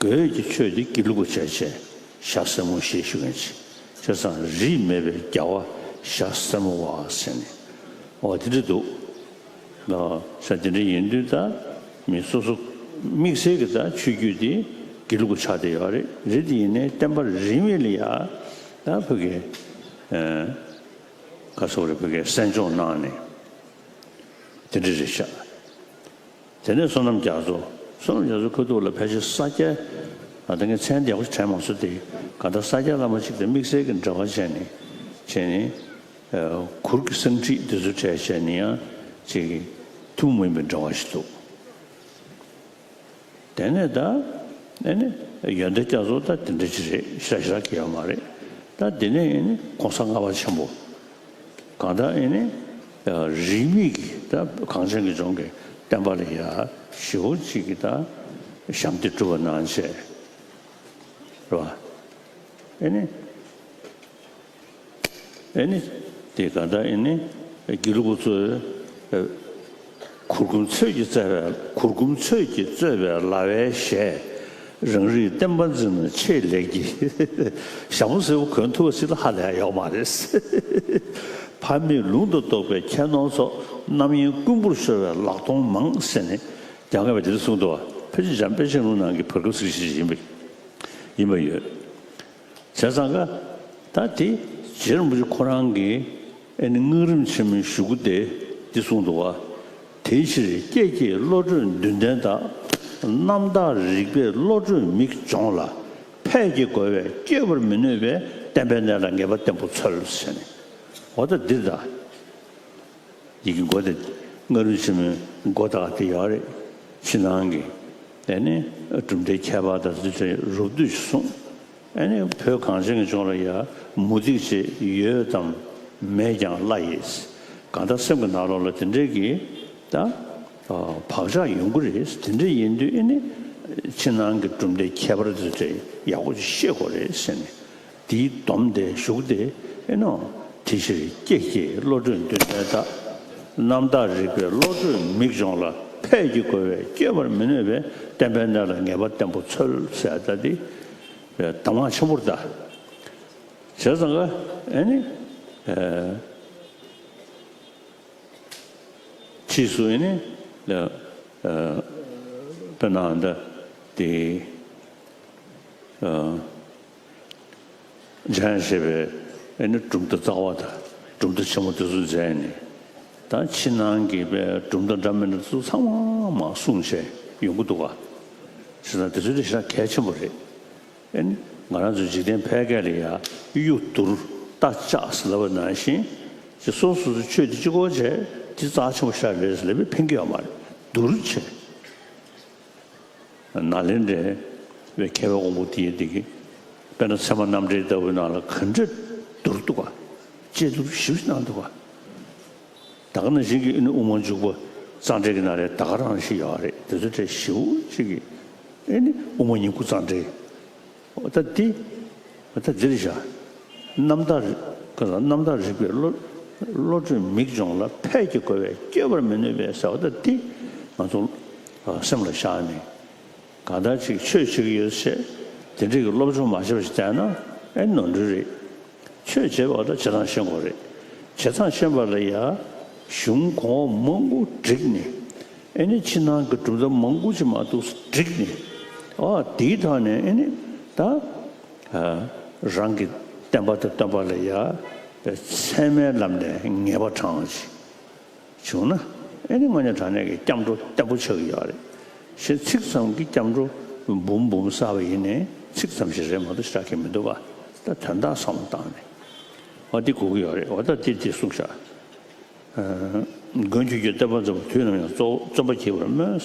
གོས་ཀྱི་ཆོས་དེ་དགེ་ལུགས་པ་བྱས་བྱས་ཞྭ་སེར་མོ་ཞེས་ཞུ་མཁན་ཅིག། བྱས་ཙང་རིས་མེད་པའི་རྒྱལ་བ་ཞྭ་སེར་མོ་བ་ཟེར་ནས། འོ་དེ་འདྲ་འདུག་ཨ་ས་དེ་འདྲ་ཡིན་དུས་ད་མི་སོ་སོ་དམིགས་བསལ་གྱི་ད་ཆོས་བརྒྱུད་དེ་དགེ་ལུགས་པ་ཆགས་བསྡད་ཡོད་རེད། རེད་དེ་ཡིན་ནའི་བསྟན་པ་རིས་མེད་ལ་ཡ་ད་བོད་ཀྱི་ཨ་ག་སོག་རེད། བོད་ཀྱི་གསན་སྦྱོང་གནང་ནས་དེ་འདྲ་རེད་ཤག་དེ་ནས་བསོད་ནམས་རྒྱ་མཚོ། བསོད་ནམས་རྒྱ་མཚོ་ཁ་ཐུག་ལ་ཕལ་ཆེར་ས་སྐྱ། ད་ངས་མཚན་བདེ་པོ་ཞིག་དྲན་མ་སོང་སྟེ། གང་ལྟར་ས་སྐྱ་བླ་མ་གཅིག་དང་དམིགས་བསལ་གྱི་འབྲེལ་བ་བྱས་ནས་བྱས་ནས། གུར་གྱི་གསང་ཁྲིད་འདི་ཚོ་གྲས་བྱས་ནས་ཡང་ཅིག་ཐུན་མོང་མ་ཡིན་པའི་འབྲེལ་བ་ཞིག་འདུག་དེ་ནས་ད་ཨེ་ནི་ཡོན་ཏན་རྒྱ་མཚོ་ད་དེ་འདྲ་ཅིག་རེད། ཞེ་དྲག་ཞེ་དྲག་གི་ཡོད་མ་རེད། ད་དེ་ནས་ཨེ་ནི་གོང་ས་ལྔ་པ་ཆེན་པོ། གང་ལྟར་ཨེ་ནི་རིས་མེད་ཀྱི་ད་གངས་ཅན་གྱི་ལྗོངས་ཀྱི་བསྟན་པ་ལ་ཡ་ཞེ་པོ་ཅིག་གི་ད་ཞབས་འདེགས་སྒྲུབ་པ་གནང་བྱས་རེད་བ། ཨེ་ནི། ཨེ་ནི། དེ་ག་ད་ཨེ་ནི། དགེ་ལུགས་པ་ཚོས་ཨེ། གུར་གུམ་ཚོད་ཀྱིས་བཙལ་བའི་གུར་གུམ་ཚོད་ཀྱིས་བཙོས་པའི་ལ་བའི་གཞས། རང་རིགས་བསྟན་པ་འཛིན་ན་ཆེས་ལེགས་ཀྱི། ཞྭ་མོ་སེར་པོ་གོན་ཐུབ་པ་ཞིག་ལ་ཧ་ལས་ཡོག་མ་རེད། ཕ་མེས་ལུང་དུ་གཏོགས་པའི་ཁྱད་ནོར་ཚོགས། རྣམ་གཡེང་རྐུན་པོར་ཤོར་བའི་ལག་སྟོང་མང་ཟེར་ནས་རྒྱལ་བ་རིན་པོ་ཆེས་དེ་འདྲ་གསུངས་འདུག་བ། ཕལ་ཆེར་འཇམ་དཔལ་བཤད་ལུང་ནང་གི་བར་སྐབས་ཚིགས་བཅད་ཅིག་ཡིན་པ་ཡིན་པ་ཡོད། བྱས་ཙང་ཀ། ད་དེ་རྗེ་རིན་པོ་ཆེ་ཁོ་རང་གིས་ཨེ་ནི་སྔགས་རིམ་ཆེན་མོའི་གཞུག་གུ་དེ་འདི་གསུངས་འདུག་བ། དེའི་ཕྱིར་སྐྱེས་སྐྱེས་བློ་གྲོས་འདུན་ལྡན་དག་རྣམ་དག་རིག་པའི་བློ་གྲོས་མིག་སྦྱོང་ལ། ཕས་ཀྱི་རྒོལ་བས་བསྐྱོད་པར་མི་ནུས་པས། བསྟན་པའི་གནས་ལ་ངེས་པ་བརྟན་པོ་འཚོལ་ཟེར་ནས། འོ་ད་འདི་ད། ཡི་གེ་མགོ་དེ། སྔགས་རིམ་ཆེན་མོའི་མགོ་དག་དེ་ཡོད་རེད། ཕྱི་ནང་གི། དེ་ནི་གྲུབ་མཐའི་ཁྱད་པར་དང་དེ་ཚོ་རོབ་བསྡུས་ཤིག་གསུངས། ཨ་ནི་བོད་གངས་ཅན་གྱི་ལྗོངས་ལ་ཡ་མུ་སྟེགས་ཅིག་ཡོད་དམ་མེད་ཀྱང་བླ་ཡིས། གང་ལྟར་སེམས་ཀྱི་ནང་ལོགས་ལ་དེ་འདྲའི་གི་ད་བག་ཆགས་ཡོང་གི་རེད། དེ་འདྲ་ཡིན་དུས་ཨ་ནི་ཕྱི་ནང་གི་གྲུབ་མཐའི་ཁྱད་པར་དེ་ཚོ་ཡག་པོ་ཅིག་ཤེས་དགོས་རེད་ཟེར་ནས། དེའི་སྡོམ་དེ་གཞུག་དེ་ཨེ་ནོ། དེ་ཕྱིར་སྐྱེས་སྐྱེས་བློ་གྲོས་འདུན་ལྡན་དག་རྣམ་དག་རིག་པའི་བློ་གྲོས་མིག་སྦྱོང་ལ། ཕས་ཀྱི་རྒོལ་བས་བསྐྱོད་པར་མི་ནུས་པས། བསྟན་པའི་གནས་ལ་ངེས་པ་བརྟན་པོ་འཚོལ་ཟེར་ད་དེ་གདམས་ངག་ཆེན་པོར་གདའ། བྱས་ཙང་ཀ་ཨེ་ནི། ཕྱིས་སུ་ཨེ་ནི། དཔེར་ན་འདི་དེ། འཇམ་དབྱངས་བཞད་པའི་ཨེ་ནི་གྲུབ་མཐའ་རྩ་བ་དང་གྲུབ་མཐའ་ཆེན་མོ་དེ་ཚོ་མཛད་ནས། ད་ཕྱི་ནང་གི་པའི་གྲུབ་མཐའ་འདྲ་མི་འདྲ་ཚོ་ཚང་མ་མར་གསུངས་བྱས་ཡོང་གི་འདུག་ག་བྱས་ཙང་དེ་ཚོ་དེ་ཞེ་དྲག་གལ་ཆེན་པོ་རེད། ཨེ་ནི་ང་རང་ཚོ་འཇིག་རྟེན་ཕལ་སྐད་ལ་ཡ་གཡུ་བསྡུར་རྟ་ལྕག་ཟེར་ལབ་པ་ནང་བཞིན་ཅིག་སོ་སོ་སོ་ཆོས་དེ་གཅིག་པོ་བྱས་དེ་རྩ་ཆེན་པོ་ཞེ་དྲག་རེད་ཟེར་ལབ་པས་ཕན་གྱི་ཡོད་མ་རེད། བསྡུར་བྱས། ནཱ་ལེནྡྲའི་མཁས་པའི་དབང་པོ་དེ་ཡི་དེ་གི་དཔེར་ན་ཚད་མ་རྣམ་འགྲེལ་ལྟ་བུའི་ནང་ལ་ག་འདྲ་བསྡུར་འདུག་ག་དཔྱད་བསྡུར་ཞིབ་གནང་འདུག་ག་ད་ག་ནང་བཞིན་གྱི་ཨེ་ནི་དབུ་མ་འཇུག་པ་རྩ་འགྲེལ་གྱི་ནང་ལ་ད་ག་རང་ཞིག་ཡོད་རེད། དེ་ཚོ་དེ་ཞིབ་ཅིག་གི་ཨེ་ནི་དབུ་མ་སྙིང་པོ་རྩ་འགྲེལ། འོ་ད་འདི། འོ་ད་འདིར་བཞག་རྣམ་དག་རིག་ག་རྣམ་དག་རིག་པའི་བློ། བློ་གྲོས་མིག་སྦྱོང་ལ། ཕས་ཀྱི་རྒོལ་བས་བསྐྱོད་པར་མི་ནུས་པས་ཟེར་བ་ད་འདི། ང་ཚོ་སེམས་ལ་བཞག་ནས། གང་ལྟར་ཅིག་ཆོས་བྱེད་ཀྱི་ཡོད་ཚེ། དེ་འདྲའི་གི་སློབ་སྦྱོང་མ་བྱས་པ་ཞིག་བསྡད་ན་ཨེ་ནོར་འཁྲུལ་རེད། ཆོས་བྱེད་པ་ད་བྱེད་སྟངས་ཤེས་དགོས་རེད། བྱེད་སྟངས་ཤེས་པ་ལ་ཡ། གཞུང་གོང་འོག་མང་པོ་བསྒྲིགས་ནས། ཨེ་ནི་ཕྱི་ནང་གི་གྲུབ་མཐའ་མང་པོ་ཅིག་མ་གཏོགས་བསྒྲིགས་ནས། ཨ་དེའི་ཐོག་ནས་ཨེ་ནི་ད། རང་གི་བསྟན་པ་དང་སྟོན་པ་ལ་ཡ། ཚད་མའི་ལམ་ནས་ངེས་པ་དྲངས་ཅིག་བྱུང་ན། ཨེ་ནི་དངོས་གནས་དྲང་གནས་ཀྱི་སྐྱབས་འགྲོ་བརྟན་པོ་ཆགས་ཀྱི་ཡོད་རེད། ཞེས་ཚིག་ཙམ་གྱིས་སྐྱབས་འགྲོ་འབུམ་འབུམ་བསགས་པ་ཡིན་ནའི་ཚིག་ཙམ་ཞིག་རེད་མ་གཏོགས་ཞེ་དྲག་གི་མི་འདུག་ག་ད་དོན་དག་བསམ་བློ་བཏང་ནས། འོ་འདི་དགོས་ཀྱི་ཡོད་རེད། འོ་ད་འདི་འདི་གསུངས་ཤག་མགོན་ཁྱོད་ཀྱི་བསྟན་པ་འཛིན་པ་དུས་ནམ་ཡང་རྩོ་བརྩོན་པ་བགྱིད་པར་སྨོན།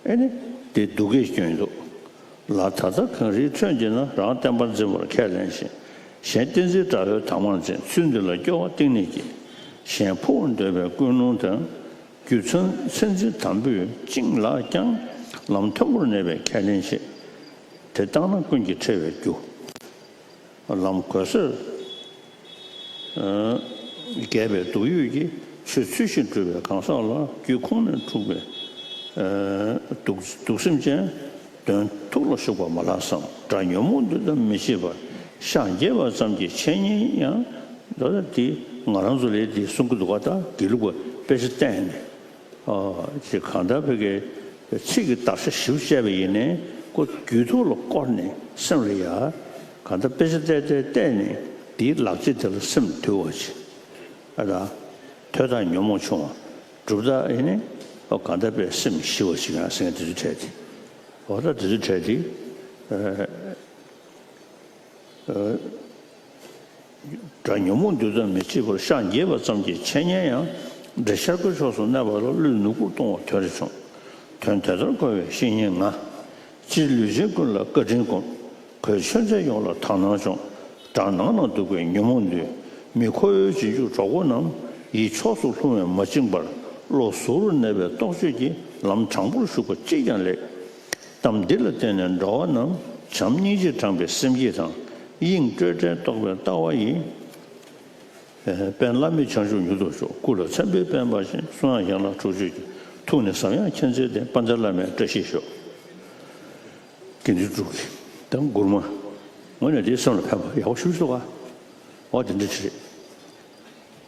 ཨེ་ནི་དེ་སྡུག་སྐད་སྐྱོན་འདུག་ལ། ད་ལྟ་གངས་རིའི་ཁྲོད་འདི་ན། རང་བསྟན་པ་འཛིན་པར་ཁས་ལེན་ཞིང་། གཞན་བསྟན་འཛིན་དགྲ་བོའི་དམ་ངར་འཛིན། ཚུལ་འདི་ལ་སྐྱོ་བ་གཏིང་ནས་སྐྱེ། གཞན་ཕུང་བར་འདོད་པའི་ཀུན་སློང་དང་། རྒྱུ་མཚན་མཚན་འཛིན་དམ་པོས་བཅིངས་ལགས་ཀྱང་། ལམ་མཐོན་པོར་གནས་པའི་ཁས་ལེན་བཞེས། དེ་བཏང་ན་ཀུན་གྱིས་ཁྲེལ་བའི་རྒྱུ། ལམ་གོལ་སར་རྒྱས་པའི་སྡུག་ཡུས་ཀྱིས། ཆོས་ཚུལ་བཞིན་སྒྲུབ་པའི་གང་ཟག་ལ། རྒྱུད་ཁོང་ནས་འཁྲུགས་པའི་སྡུག་སྡུག་སེམས་ཅན། དོན་ཐུགས་ལ་ཞུགས་པ་མ་ལགས་སམ། དགྲ་ཉོན་མོངས་འདི་དག་མི་ཤེས་པར། ཤག་རྒྱས་པ་ཙམ་གྱིས་འཆད་ཉན་ཡང་། ད་ལྟ་འདི་ང་རང་ཚོ་ལས་འདི་གསུང་གི་འདུག་ག་ད་དགེ་ལུགས་པ་དཔེ་ཆ་བལྟས་ནས། ཨོ། ཅེས་གང་ལྟར་བོད་ཀྱི་ཚིག་གི་དག་ཆ་ཞིབ་བཤད་པ་ཡིན་ནའི་ཁོ་རྒྱུད་ཐོག་ལ་བསྐོར་ནས་སེམས་ལ་ཡ། གང་ལྟར་དཔེ་ཆ་བལྟས་བལྟས་བལྟས་ནས་འདིའི་ལག་རྗེས་དེ་ལ་སེམས་དུལ་བ་ཅིག་ཨ་ད་ཐོས་རྟགས་ཉོན་མོངས་ཆུང་བ། སྒྲུབ་རྟགས་ཡིན་ནའི་ཨོ་གང་ལྟར་དཔེ་སེམས་ཞི་བ་ཅིག་ཡང་ཟེར་མཁན་དེ་ཚོའི་གྲས་དེ། ཨོ་ད་དེ་ཚོའི་གྲས་དེ། སྒྲ་ཉོན་མོངས་འདུལ་དང་མི་བྱེད་པར་ཤག་རྒྱས་པ་ཙམ་གྱིས་འཆད་ཉན་ཡང་། འདྲེ་ཤར་སྒོའི་ཕྱོགས་སུ་གནས་པ་ལ་བློས་ནུ་འགུག་གཏོང་བ་དོན་རེ་ཆུང་། དོན་དེ་ལྟར་གོ་བའི་བཤེས་གཉེན་ང་། སྤྱིར་ལུས་ཅན་ཀུན་ལ་བཀའ་དྲིན་སྒོམ། གོས་ཆོས་མཛད་ཡོངས་ལ་དག་སྣང་སྦྱོང་། སྒྲ་ནང་ན་འདུག་པའི་ཉོན་མོངས་འདུལ། མི་ཁོ་བོའི་རྗེས་འཇུག་གྲོགས་པོ་རྣམས། ཡིད་ཕྱོགས་སུ་ལྷུང་བས་མ་བཅིངས་པར། བློ་གཟུ་བོར་གནས་པའི་རྟོག་དཔྱོད་ཀྱིས། ལམ་དྲང་པོར་ཞུགས་པ་གཅིག་ཀྱང་ལེགས། གཏམ་འདི་ལ་བརྟེན་ནས་འགྲོ་བ་རྣམས། བྱམས་སྙིང་རྗེས་དྲངས་པའི་སེམས་བསྐྱེད་དང་། དབྱིངས་སྤྲོས་བྲལ་རྟོགས་པའི་ལྟ་བ་ཡིས། ཨེ། དཔལ་བླ་མེད་བྱང་ཆུབ་མྱུར་ཐོབ་ཤོག་སྐུ་ལ་མཚན་དཔེའི་དཔལ་འབར་ཞིང་། གསུང་ཡང་ཡན་ལག་དྲུག་ཅུའི་རྒྱུད། ཐུགས་ནི་ཟབ་ཡངས་མཁྱེན་བརྩེའི་གདེང་། དཔལ་ལྡན་བླ་མའི་བཀྲ་ཤིས་ཤོག་དགེ་འདུན་དྲུག་གི་ད་མགུར་མ། དངོས་གནས་དེའི་སེམས་ལ་ཕན་པ་ཡག་པོ་ཞེ་པོ་ཞིག་འདུག་ག་འོ་དེ་འདྲ་ཅིག་རེད།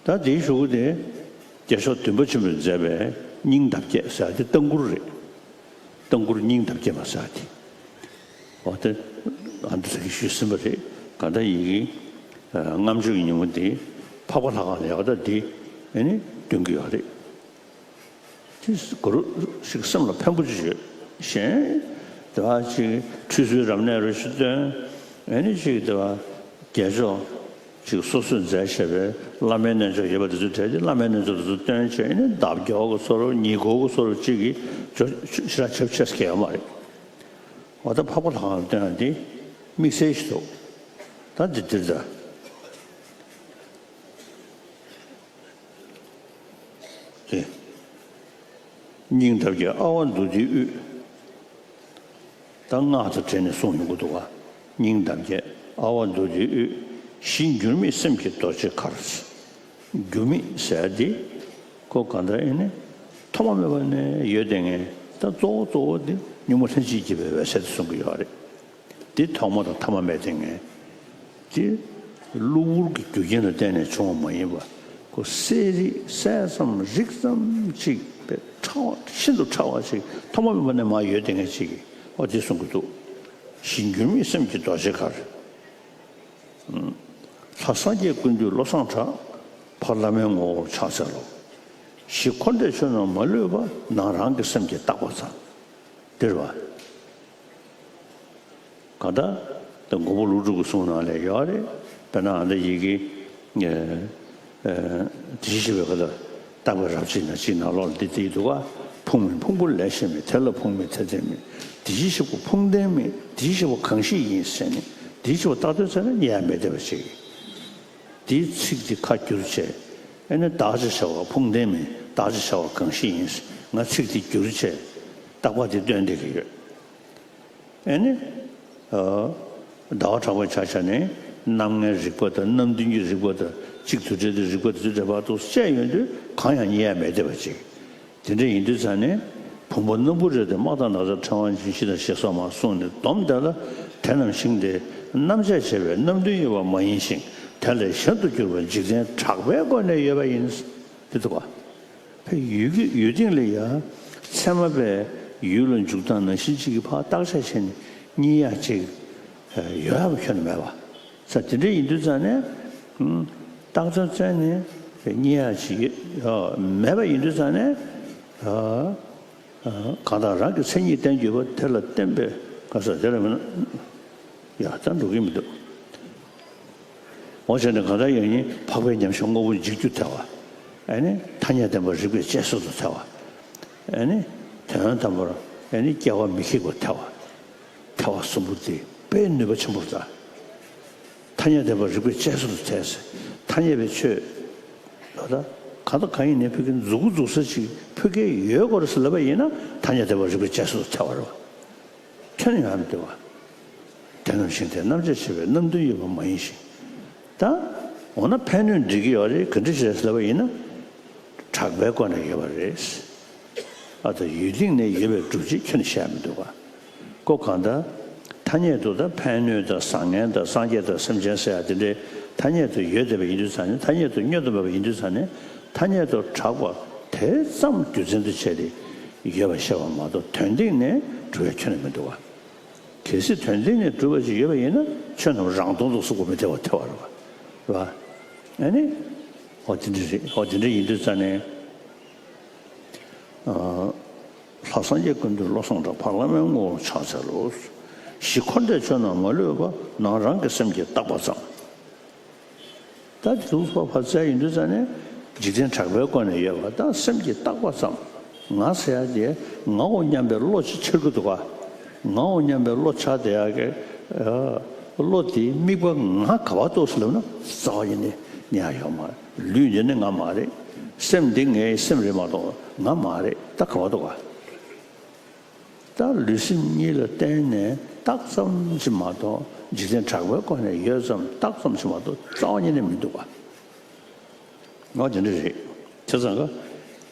ད་དེའི་གཞུག་གུ་དེ་རྒྱལ་མཆོག་བདུན་པ་ཆེན་པོས་མཛད་པའི་སྙིང་འདབ་བརྒྱད་ཟེར་ཡ་དེ་ལྟ་མགུར་རེད། ལྟ་མགུར་སྙིང་འདབ་བརྒྱད་པ་ཟེར་ཡ་དེ། འོ་དེ་ཨ་འདི་ཟེར་གི་ཞུས་ཟིན་པ་རེད། གང་ལྟར་ཡི་གེ་ཨ་ལྔ་བཅུ་གི་ཉིན་མོ་འདི་འཕགས་པ་ལྷ་ཁང་ལ་ཡག་ད་འདི་ཨེ་ནི་སྟོན་གི་ཡོད་རེད། དེ་གུ་རུ་ཞིག་སེམས་ལ་ཕན་པོ་ཅིག་ཡོད། གཞན་དེ་བ་ཅིག་ཁྲུས་གསོལ་རབ་གནས་རུ་ཞིག་སྟོན། ཨེ་ནི་ཅིག་དེ་བ་རྒྱལ་མཆོག་ཅིག་སོ་སོས་མཛད་བྱས་པའི་བླ་མའི་རྣལ་འབྱོར་ཡོད་པ་དེ་ཚོ་གྲས་དེ་བླ་མའི་རྣལ་འབྱོར་དེ་ཚོ་སྟོན་བྱས་ཨེ་ནི་འདབ་རྒྱག་གི་བཟོ་འདྲ་ཉེར་མཁོ་གི་བཟོ་འདྲ་ཅིག་གིས་ཞེ་དྲག་ཆབ་ཆེ་ས་གལ་ཡོད་མ་རེད། འོ་ད་འཕགས་པ་ལྷ་ཁང་ལ་སྟོན་ཡ་འདི་དམིགས་བསལ་ཞིག་འདུག་ད་འདི་འདིར་ད། ཨེ། སྙིང་འདབ་བརྒྱད་ཨ་ཝ་མདོ་སྡེའི་དབུས། ད་སྔགས་དང་འབྲེལ་ནས་གསུངས་ཡོང་གི་འདུག་ག་སྙིང་འདབ་བརྒྱད་ཨ་ཝ་མདོ་སྡེའི་དབུས། གཞི་འགྱུར་མེད་སེམས་ཀྱི་རྡོ་རྗེ་མཁར། འགྱུར་མེད་ཟེར་དེ་ཁོ་གང་ལྟར་ཨེ་ནི་ཐོག་མ་མེད་པ་ནས་ཡོད་བསྡད་མཁན། ད་གཙོ་བོ་གཙོ་བོ་དེ་གཉུག་མ་ལྷན་ཅིག་སྐྱེས་པའི་འོད་གསལ་དེ་གསུང་གི་ཡོད་རེད། འདི་ཐོག་མ་དང་ཐ་མ་མེད་དེ་ངས། འདི་གློ་བུར་གྱི་རྒྱུ་རྐྱེན་ལ་བརྟེན་ནས་བྱུང་བ་མ་ཡིན་པ། ཁོ་གསལ་རིག་གསལ་ཙམ་རིག་ཙམ་ཅིག་པའི་ཕྲ་བ་ཤིན་ཏུ་ཕྲ་བ་ཅིག་ཐོག་མ་མེད་པ་ནས་མར་ཡོད་དེ་ངས་ཅིག་ཨོ་འདི་གསུང་གི་འདུག་གཞི་འགྱུར་མེད་སེམས་ཀྱི་རྡོ་རྗེ་མཁར། ལྷ་སངས་རྒྱས་ཀུན་འདུས་བློ་བཟང་གྲགས། འཕགས་བླ་མའི་ངོ་བོར་ཕྱག་འཚལ་ལོ། གཞི་འཁོར་འདས་ཆོས་རྣམས་མ་ལུས་པ། ནང་རང་གི་སེམས་ཀྱིས་བརྟག་པ་ཙམ། འདིར་བ། གང་ལྟར་དེ་མགོན་པོ་ཀླུ་སྒྲུབ་ཀྱི་གསུང་ནང་ལ་ཡོད་རེད། དཔེར་ན་ཨ་འདི་ཡི་གེ་ཨེ་ཨེ་དེ་བཞིན་གཤེགས་པའི་ཁ་ལ་བརྟག་པའི་རབ་བྱེད་ན་གཅིག་ནང་ལོགས་ལ་འདི་བྲིས་འདུག་ག་ཕུང་མིན་ཕུང་པོ་ལས་གཞན་མེད། དེ་ལ་ཕུང་མེད་དེ་ལྡན་མིན། དེ་བཞིན་གཤེགས་པ་ཕུང་ལྡན་མིན། དེ་བཞིན་གཤེགས་པ་གང་ཞིག་ཡིན་ཟེར་ནས་དེ་བཞིན་གཤེགས་པ་བརྟག་དོན་བྱས་ན་རྙེད་ཡ་མེད་བསྡད་པ་ཅིག་དེའི་ཚིག་དེ་ཁ་བསྒྱུར་བྱས། ཨེ་ནི་བདག་ཅེས་བྱ་བ་ཕུང་ལྡན་མིན། བདག་ཅེས་བྱ་བ་གང་ཞིག་ཡིན། ང་ཚིག་དེ་བསྒྱུར་བྱས་བརྟག་པ་དེ་སྟོན་བསྡད་ཀྱི་ཡོད། ཨེ་ནི། ཨ། ཟླ་བ་གྲགས་པའི་ཆ་བཞག་ནས་རྣམ་ལྔའི་རིག་པ་དང་རྣམ་བདུན་གྱི་རིག་པ་དང་གཅིག་ཏུ་འདྲེས་ཏེ་རིག་པ་དེ་ཚོ་འདྲེས་པ་དུ་བཤད་ཡོང་དུས་གང་ཡང་རྙེད་ཡ་མེད་བསྡད་པ་ཅིག་དེ་འདྲ་ཡིན་དུས་ཙང་ནས་བུམ་པ་སྣམ་བུ་རེ་དེ་དམག་དང་ན་ཚ་ཕྲེང་བ་འབྱིན་ཤི་དང་ཞེས་སོགས་མར་གསུངས་ནས་སྡོམ་དེ་ལ་དེ་རྣམས་ཞིང་དེ་རྣམ་གཅོད་བྱེད་པའི་རྣམ་བདུན་ཡོད་པ་མ་ཡིན་ཞིང་དེ་ལས་གཞན་དུ་གྱུར་པ་འཇིག་རྟེན་གྲགས་པའི་སྒོ་ནས་ཡོད་པ་ཡིན། དེ་འདུག་ག་ཕའི་ཡུལ་གྱི་ཡུལ་སྟེང་ལ་ཡ་ཚད་མ་པའི་ཡུལ་ལ་འཇུག་སྟངས་ནང་བཞིན་གཅིག་གི་ཕར་བརྟག་དཔྱད་བྱས་ནས་རྙེད་ཡ་གཅིག་ཡོད་ཡ་ཁྱོན་ནས་མེད་པ། ས་དེ་འདྲ་ཡིན་དུས་ཙང་ནས་ཨུམ། བརྟག་དཔྱད་བྱས་ནས་རྙེད་ཡ་ཅིག་ཡོད་མེད་པ་ཡིན་དུས་ཙང་ནས་ཨ་ཨ་གང་དག་རང་གི་མཚན་ཉིད་བསྟན་གྱུར་པ་དེ་ལ་བརྟེན་པའི་ག་ས་དེ་ལ་མིན་ན་ཡ་ད་འགྲོ་གི་མི་འདུག་འོ་བྱས་ནས་གང་ལྟར་ཡང་ཉིད་འཕགས་པའི་ཉམས་ཞིབ་དངོས་པོ་འཇིག་རྒྱུ་ཐལ་བ། ཨ་ནི་ཐ་སྙད་བདེན་པ་རིགས་པས་དཔྱད་བཟོད་དུ་ཐལ་བ། ཨ་ནི་དོན་དམ་པར་ཨ་ནི་སྐྱེ་བ་མི་ཁེགས་པར་ཐལ་བ། ཐལ་བ་གསུམ་པོ་དེ་དཔེ་ནུས་པ་ཆེན་པོ་རེད་ད། ཐ་སྙད་བདེན་པ་རིགས་པས་དཔྱད་བཟོད་དུ་ཐལ་ཟེར། ཐ་སྙད་པའི་ཆོས་ལ་ད་གང་དང་གང་ཡིན་ནའི་ཕ་གི་མཛུབ་གུ་འཛུགས་ས་ཅིག་ཕ་གིར་ཡོད་དགོས་རེད་ཟེར་ལབ་པ་ཡིན་ན་ཐ་སྙད་བདེན་པ་རིགས་པས་དཔྱད་བཟོད་དུ་ཐལ་བ་རེད་བ། ཁྱོན་ནས་ཡང་མི་འདུག་བ། དེ་རྣམས་ཞིང་དེ་རྣམ་གཅོད་བྱེད་པའི་རྣམ་བདུན་ཡོད་པ་མ་ཡིན་ཞིང་། ད། འོ་ན་ཕན་གནོད་འགྲིག་གི་ཡོད་རེད་ག་འདྲ་ཞིག་རེད་ཟེར་ལབ་པ་ཡིན་ན། གྲགས་པའི་སྒོ་ནས་ཡོད་པ་རེད། ཨ་ད་ཡུལ་སྟེང་ནས་ཡོད་པའི་སྒྲུབ་བྱེད་ཁྱོན་ནས་བཤད་མི་འདུག་བ། ཀོ་གང་ལྟར། ཐ་སྙད་དུ་ད་ཕན་གནོད་དང་བཟང་ངན་དང་སངས་རྒྱས་དང་སེམས་ཅན་ཟེར་ཡ་དེ་འདྲའི་ཐ་སྙད་དུ་ཡོད་བསྡད་པ་ཡིན་དུས་ཙང་ནས། ཐ་སྙད་དུ་སྙོད་དུ་མེད་པ་ཡིན་དུས་ཙང་ནས། ཐ་སྙད་དུ་གྲགས་པ་དེ་ཙམ་རྒྱུ་མཚན་དུ་བྱས་ཏེ་ཡོད་པ་བཤད་པ་མ་གཏོགས། དོན་སྟེང་ནས་གྲུབ་པའི་ཁྱོན་ནས་མི་འདུག་བ། གལ་སྲིད་དོན་སྟེང་ནས་གྲུབ་པ་ཞིག་ཡོད་པ་ཡིན་ན། ཁྱོད་རྣམས་རང་དོན་དུ་གཟུགས་པོ་མི་ཐེ་བ་ཐེ་བ་རེད་བ། རེད་བ། ཨ་ནི། ཨོ་དེ་འདྲ་རེད། ཨོ་དེ་འདྲ་ཡིན་དུས་ཙང་ནས། ཨ། ལྷ་སངས་རྒྱས་ཀུན་འདུས་བློ་བཟང་གྲགས། ཕ་བླ་མའི་ངོ་བོར་ཕྱག་འཚལ་ལོ། གཞི་འཁོར་འདས་ཆོས་རྣམས་མ་ལུས་པ། ནང་རང་གི་སེམས་ཀྱིས་བཏགས་པ་ཙམ། ད་དེ་ཚོ་ཕར་བཙལ་ཡོང་དུས་ཙང་ནས། འཇིག་རྟེན་གྲགས་པའི་སྒོ་ནས་ཡོད་པ་དང་སེམས་ཀྱིས་བཏགས་པ་ཙམ། ང་ཟེར་ཡ་དེ་ངའོ་སྙམ་པའི་བློ་ཅིག་འཆར་གྱི་འདུག་ག་ངའོ་སྙམ་པའི་བློ་འཆར་བསྡད་ཡ་གི། ཨ། བློ་དེའི་དམིགས་པ་ང་ག་པར་འདུག་ཟེར་ལབ་ན། རྩ་བ་ཉིད་ནས་ཉར་ཡོད་མ་རེད། ལུས་འདི་ནི་ང་མ་རེད། སེམས་འདི་ངའི་སེམས་རེད་མ་གཏོགས་ང་མ་རེད། ད་ག་པར་འདུག་ག་ད་ལུས་སེམས་གཉིས་ལ་བརྟེན་ནས་བཏགས་ཙམ་ཞིག་མ་གཏོགས། འཇིག་རྟེན་གྲགས་པའི་སྒོ་ནས་ཡོད་ཙམ་བཏགས་ཙམ་ཞིག་མ་གཏོགས་རྩ་བ་ཉིད་ནས་མི་འདུག་ག་ང་དེ་འདྲ་རེད། བྱས་ཙང་ཀ།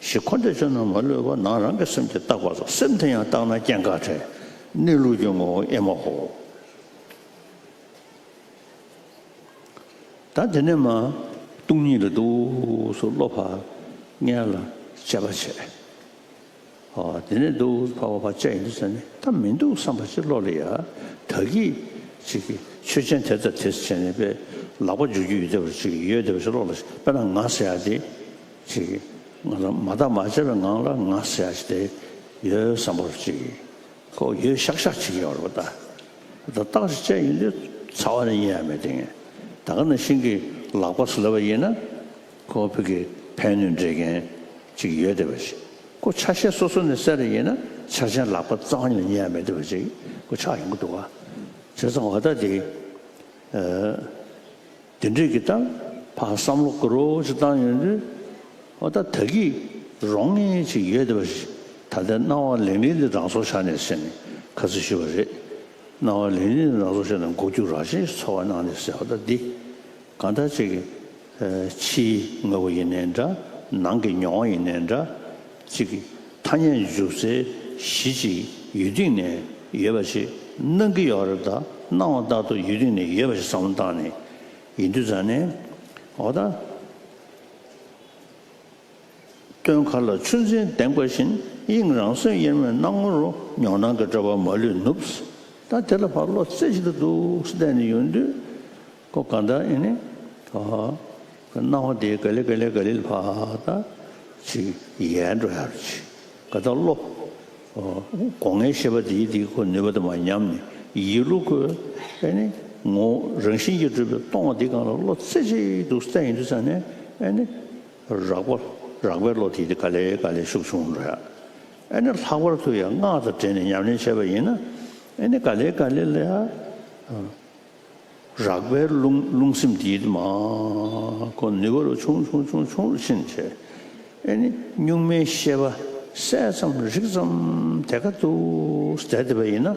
གཞི་འཁོར་འདས་ཆོས་རྣམས་མ་ལུས་པ། ནང་རང་གི་སེམས་ཀྱིས་བཏགས་པ་ཙམ། སེམས་དེ་ཡང་བཏགས་ན་སྐྱེ་འགག་བྲལ། གནས་ལུགས་ཀྱི་ངོ་བོ་ཨེ་མ་ཧོ། ད་དེ་ནས་མར་སྟོང་ཉིད་ལ་འདུག་སེ་བློ་ཕར་སྔོན་ལ་དཔྱད་པ་བྱས། ཨ། དེ་ནས་འདུག་སེ་ཕར་ཕར་དཔྱད་ཡོང་དུས་ཙང་ནས། ད་མི་འདུག་བསམ་པ་ཅིག་བློ་ལ་ཡ། ད་གིན་ཅིག་ཆོས་ཅན་དེ་དང་དེ་བྱས་ནས་པའི་ལག་པ་འཇུ་རྒྱུ་ཡོད་བསྡད་པ་ཅིག་ཡོད་བསྡད་པ་ཅིག་བློ་ལ། དཔེར་ན་ང་ཟེར་ཡ་དེ་ཅིག་ང་ལ་མ་བརྟགས་མ་དཔྱད་པའི་ངང་ལ་ང་ཟེར་ཡ་ཅིག་དེ་ཡོད་བསམ་པ་ཅིག་ཁོ་ཡོད་ཤག་ཤག་ཅིག་ཡོད་རེད་པ། ད་ད་བརྟག་ཅིག་བྱས་ཡོང་དུས་རྩ་བ་ནས་རྙེད་ཡ་མེད་དེ། ད་ག་ནང་བཞིན་གྱི་ལག་པ་ཟེར་ལབ་པ་ཡིན་ན། ཁོ་ཕ་གི་ཕན་གནོད་འདྲེན་མཁན་ཅིག་ཡོད་བསྡད་པ་ཞིག་ཁོ་ཆ་ཤས་སོ་སོ་ནས་བསལ་བ་ཡིན་ན། ཆ་ཅན་ལག་པ་རྩ་བ་ཉིད་ནས་རྙེད་ཡ་མེད་བསྡད་པ་ཅིག་ཁོ་ཆགས་ཡོང་གི་འདུག་ག་བྱས་ཙང་འོ་ད་དེ། ཨ། དེ་འདྲས་ཀྱི་ད་ཕར་བསམ་བློ་གི་རོ་ཅིག་བཏང་ཡོང་དུས། འོ་ད་ད་གིན་རང་ངེས་ཅིག་ཡོད་བསྡད་པ་ཞིག་ད་ལྟའི་སྣང་བ་ལིང་ལིང་འདི་རང་སོར་བཞག་ནས་ཟེར་ནས་ཁ་སང་ཞུས་པ་རེད། སྣང་བ་ལིང་ལིང་འདི་རང་སོར་བཞག་ནས་འགུག་རྒྱུ་རང་བཞིན་ཚོར་བ་སྣང་ནས་ཟེར། འོ་ད་འདི་གང་ལྟར་ཅིག་གི། ཨ། ཕྱིའི་དངོས་པོ་ཡིན་ནའི་འདྲ། ནང་གི་མྱོང་བ་ཡིན་ནའི་འདྲ། ཅིག་གི་ཐ་སྙད་འཇུག་སའི་གཞི་ཅིག་ཡུལ་སྟེང་ནས་ཡོད་པ་ཞིག་སྣང་གི་ཡོད་རེད། ད་སྣང་བ་ལྟར་དུ་ཡུལ་སྟེང་ནས་ཡོད་པ་ཞིག་བསམ་བློ་བཏང་ནས་ཡིན་དུས་ཙང་ནས། འོ་ད། སྟོན་ཁ་ལ་ཆུ་འཛིན་ལྡེམ་པ་བཞིན། དབྱིངས་རང་སེམས་དབྱེར་མེད་སྣང་ངོ་རུ། མྱོང་སྣང་གི་སྤྲོས་པ་མ་ལུས་ནུབ། ད་དེ་ལ་ཕར་བློ་རྩེ་གཅིག་ཏུ་འདུག་སེ་བསྡད་ནས་ཡོང་དུས། ཁོ་གང་ལྟར་ཨེ་ནི། ཨ། སྣང་བ་དེ་ག་ལེ་ག་ལེ་ག་ལེ་ལ་ཕར་ད་ཅིག་ཡལ་འགྲོ་ཡ་རུ་ཅིག་ག་ད་བློ། ཨ། སྒོ་ལྔའི་ཤེས་པ་དེའི་དེའི་ཁོ་ནུས་པ་དེ་མར་ཉམས་ནས། ཡིད་བློ་ཁོ་ཨེ་ནི་ངོ་བོ་རང་བཞིན་གྱིས་གྲུབ་པའི་སྟོང་པ་དེའི་སྒང་ལ་བློ་རྩེ་གཅིག་ཏུ་བསྟན་ཡོང་དུས་ཙང་ནས། ཨེ་ནི་རགས་པ། རགས་པའི་བློ་དེ་དེ་ག་ལེ་ག་ལེ་ཤུགས་ཆུང་འགྲོ་ཡ། ཨེ་ནི་ལྷག་པར་དུ་ཡང་སྔགས་དང་འབྲེལ་ནས་ཉམས་ལེན་བྱས་པ་ཡིན་ན། ཨེ་ནི་ག་ལེ་ག་ལེ་ལ་ཡ། རགས་པའི་རླུང་རླུང་སེམས་དེ་མར་ཁོ་ནུས་པ་རུ་ཆུང་ཆུང་ཆུང་ཆུང་རུ་ཕྱིན་བྱས། ཨེ་ནི་གཉུག་མའི་ཤེས་པ་གསལ་ཙམ་རིག་ཙམ་དེ་ག་ཏུ་བསྡད་བསྡད་པ་ཡིན་ན།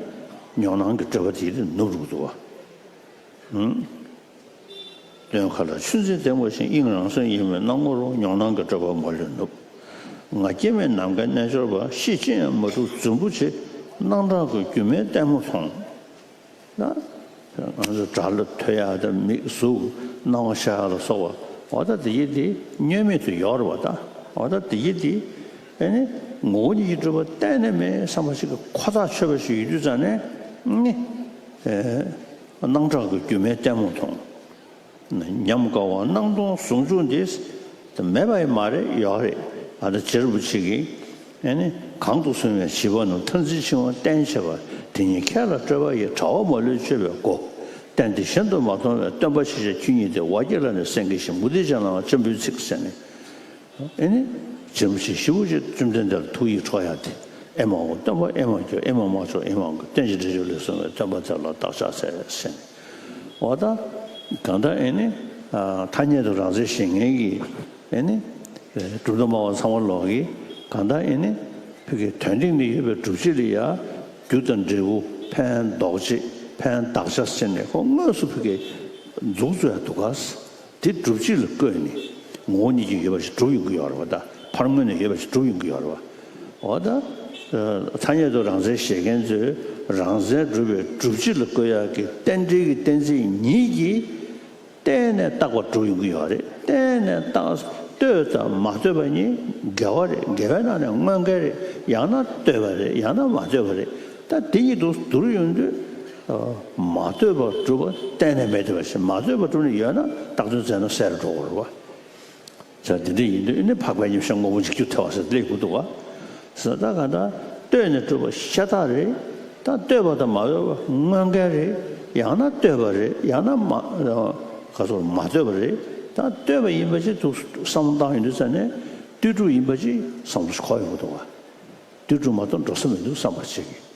མྱོང་སྣང་གི་སྤྲོས་པ་དེ་ནུབ་རུ་འདུག་བ། ཨུམ། སྟོན་ཁ་ལ་ཆུ་འཛིན་ལྡེམ་པ་བཞིན། དབྱིངས་རང་སེམས་དབྱེར་མེད་སྣང་ངོ་རུ། མྱོང་སྣང་གི་སྤྲོས་པ་མ་ལུས་ནུབ། ང་སྐྱེ་མེད་ནམ་མཁའི་རྣལ་འབྱོར་པ། གཤིས་ཅི་ཡང་མ་གྲུབ་རྫུན་པོ་ཆེ། སྣང་གྲགས་ཀྱི་སྒྱུ་མའི་ལྟད་མོ་མཐོང་། ད་ང་ཚོ་དགྲ་ལ་ཐོས་ཡ་དང་། མིག་གཟུགས་སྣང་བ་ཤར་ཡ་ལ་སོགས་པ། འོ་ད་དེ་ཡི་དེ་བསྙོན་མེད་དུ་ཡོད་རེད་བ། ད་འོ་ད་དེ་ཡི་དེ་ཨེ་ནི་ངོ་བོ་ཉིད་ཀྱིས་གྲུབ་པ་གཏན་ནས་མེད་བསམ་པ་ཞིག་གི་ཁོ་ཐག་ཆོད་པ་ཞིག་ཡོད་དུས་ཙང་ནས་ནི། ཨེ། སྣང་གྲགས་ཀྱི་སྒྱུ་མའི་ལྟད་མོ་མཐོང་། ཉམས་དགའ་བ་སྣང་སྟོང་ཟུང་འཇུག་འདི། མེད་པ་ཡང་མ་རེད། ཡོད་རེད། ཨ་ད་རྗེ་རིན་པོ་ཆེ་གིས་ཨེ་ནི། གང་དུ་སོང་བའི་བྱིས་པ་རྣམས། མཐར་འཛིན་འཆིང་བ་གཏན་ཆད་པ། དེ་ཉིད་ཁྱེད་ལ་སྤྲོད་པ་ཡི། བྲལ་བ་མ་ལུས་སྤྱོད་པའི་སྒོ། གཏན་དུ་གཞན་དུ་མ་མཐོང་བའི། སྟོན་པ་ཤེས་བྱ་ཆོས་ཉིད་དེ། ཝ་སྐྱེས་ལ་ནི་སེང་གེ་བཞིན། མུ་སྟེགས་ཅན་ལའང་འཇམ་པོའི་ཚིག་ཟེར་ནས། ཨེ་ནི། རྗེ་རིན་པོ་ཆེ་ཞེ་པོ་ཅིག་བཅོམ་ལྡན་འདས་ལ་ཐུགས་ཡིད་འཕྲོག་ཡ་དེ། ཨེ་མ་འོ་སྟོན་པ་ཨེ་མ་མགྱོགས། ཨེ་མ་མ་ཆོག་ཨེ་མ་འགོར། བསྟན་བཅོས་འགྲེལ་བརྗོད་ལས་གསུངས་པའི། སྟོན་པ་དེ་ལ་བདག་ཕྱག་འཚལ་ཟེར་ནས། འོ་ད་གང་ལྟར་ཨེ་ནི། ཨ། ཐ་སྙད་དུ་རང་མཚན་བཞེད་མཁན་གྱི་ཨེ་ནི། གྲུབ་མཐའ་སྨྲ་བ་ཚང་པ་ལོག་གིས་གང་ལྟར་ཨེ་ནི། ཕ་གི་དོན་སྟེང་ནས་ཡོད་པའི་སྒྲུབ་བྱེད་ལ་ཡ། རྒྱུ་དང་འབྲས་བུ། ཕན་འདོགས་བྱེད། ཕན་གདགས་བྱ་ཟེར་ནས་ཁོ་དངོས་སུ་ཕ་གི་འཛུགས་བཟོ་ཡ་འདུག་ག་དེ་སྒྲུབ་བྱེད་ལ་བཀོད་ནས་ངོ་བོ་ཉིད་ཀྱིས་ཡོད་པ་ཞིག་གྲུབ་ཡོང་གི་ཡོད་རེད་བ། ད་ཕར་ངོས་ནས་ཡོད་པ་ཞིག་གྲུབ་ཡོང་གི་ཡོད་རེད་བ། འོ་ད་ ཐ་སྙད་དུ་རང་མཚན་བཞེད་མཁན་ཚོས་རང་མཚན་སྒྲུབ་པའི་སྒྲུབ་བྱེད་ལ་བཀོད་ཡག་གི་རྟེན་འབྲེལ་གྱི་གཏན་ཚིགས་ཉིད་ཀྱིས་གཏན་ནས་བཏགས་པ་གྲུབ་ཡོང་གི་ཡོད་རེད། གཏན་ནས་བཏགས། ལྟོས་དང་མ་ལྟོས་པ་གཉིས་འགལ་བ་རེད། འགལ་བའི་ནང་ནས་དངོས་འགལ་རེད། ཡང་ན་ལྟོས་པ་རེད། ཡང་ན་མ་ལྟོས་པ་རེད། ད་དེ་གཉིས་དུ་བསྡུར་ཡོང་དུས། མ་ལྟོས་པ་གྲུབ་པ་གཏན་ནས་མེད་བསྡད་པ་ཞིག་མ་ལྟོས་པ་གྲུབ་ནས་ཡོད་ན་བཏགས་དོན་བཙལ་ན་གསལ་རུ་འགྲོ་གི་རེད་བ། ཟེར་དེ་འདྲ་ཡིན་དུས་ཨ་ནི་འཕགས་པའི་ཉེར་ཞག་དངོས་པོ་འཇིག་རྒྱུ་ཐལ་བ་ཟེར་སླེབས་དགོས་འདུག་བ། ཟེར་ད་ག་ད་ལྟོས་ནས་གྲུབ་པ་ཤ་སྟག་རེད། ད་ལྟོས་པ་དང་མ་ལྟོས་པ་དངོས་འགལ་རེད། ཡང་ན་ལྟོས་པ་རེད། ཡང་ན་མ་ག་ཚོད་མ་ལྟོས་པ་རེད། ད་ལྟོས་པ་ཡིན་པ་ཅིག་ཐུགས་བསམ་བློ་བཏང་ཡོང་དུས་ཙ་ནས་ལྟོས་གྲུབ་ཡིན་པ་ཅིག་བསམ་བློ་ཞིག་འཁོར་ཡོང་གི་འདུག་བ། ལྟོས་གྲུབ་མ་གཏོགས་འགྲོ་ས་མི་འདུག་བསམ་པ་ཅིག་གིས།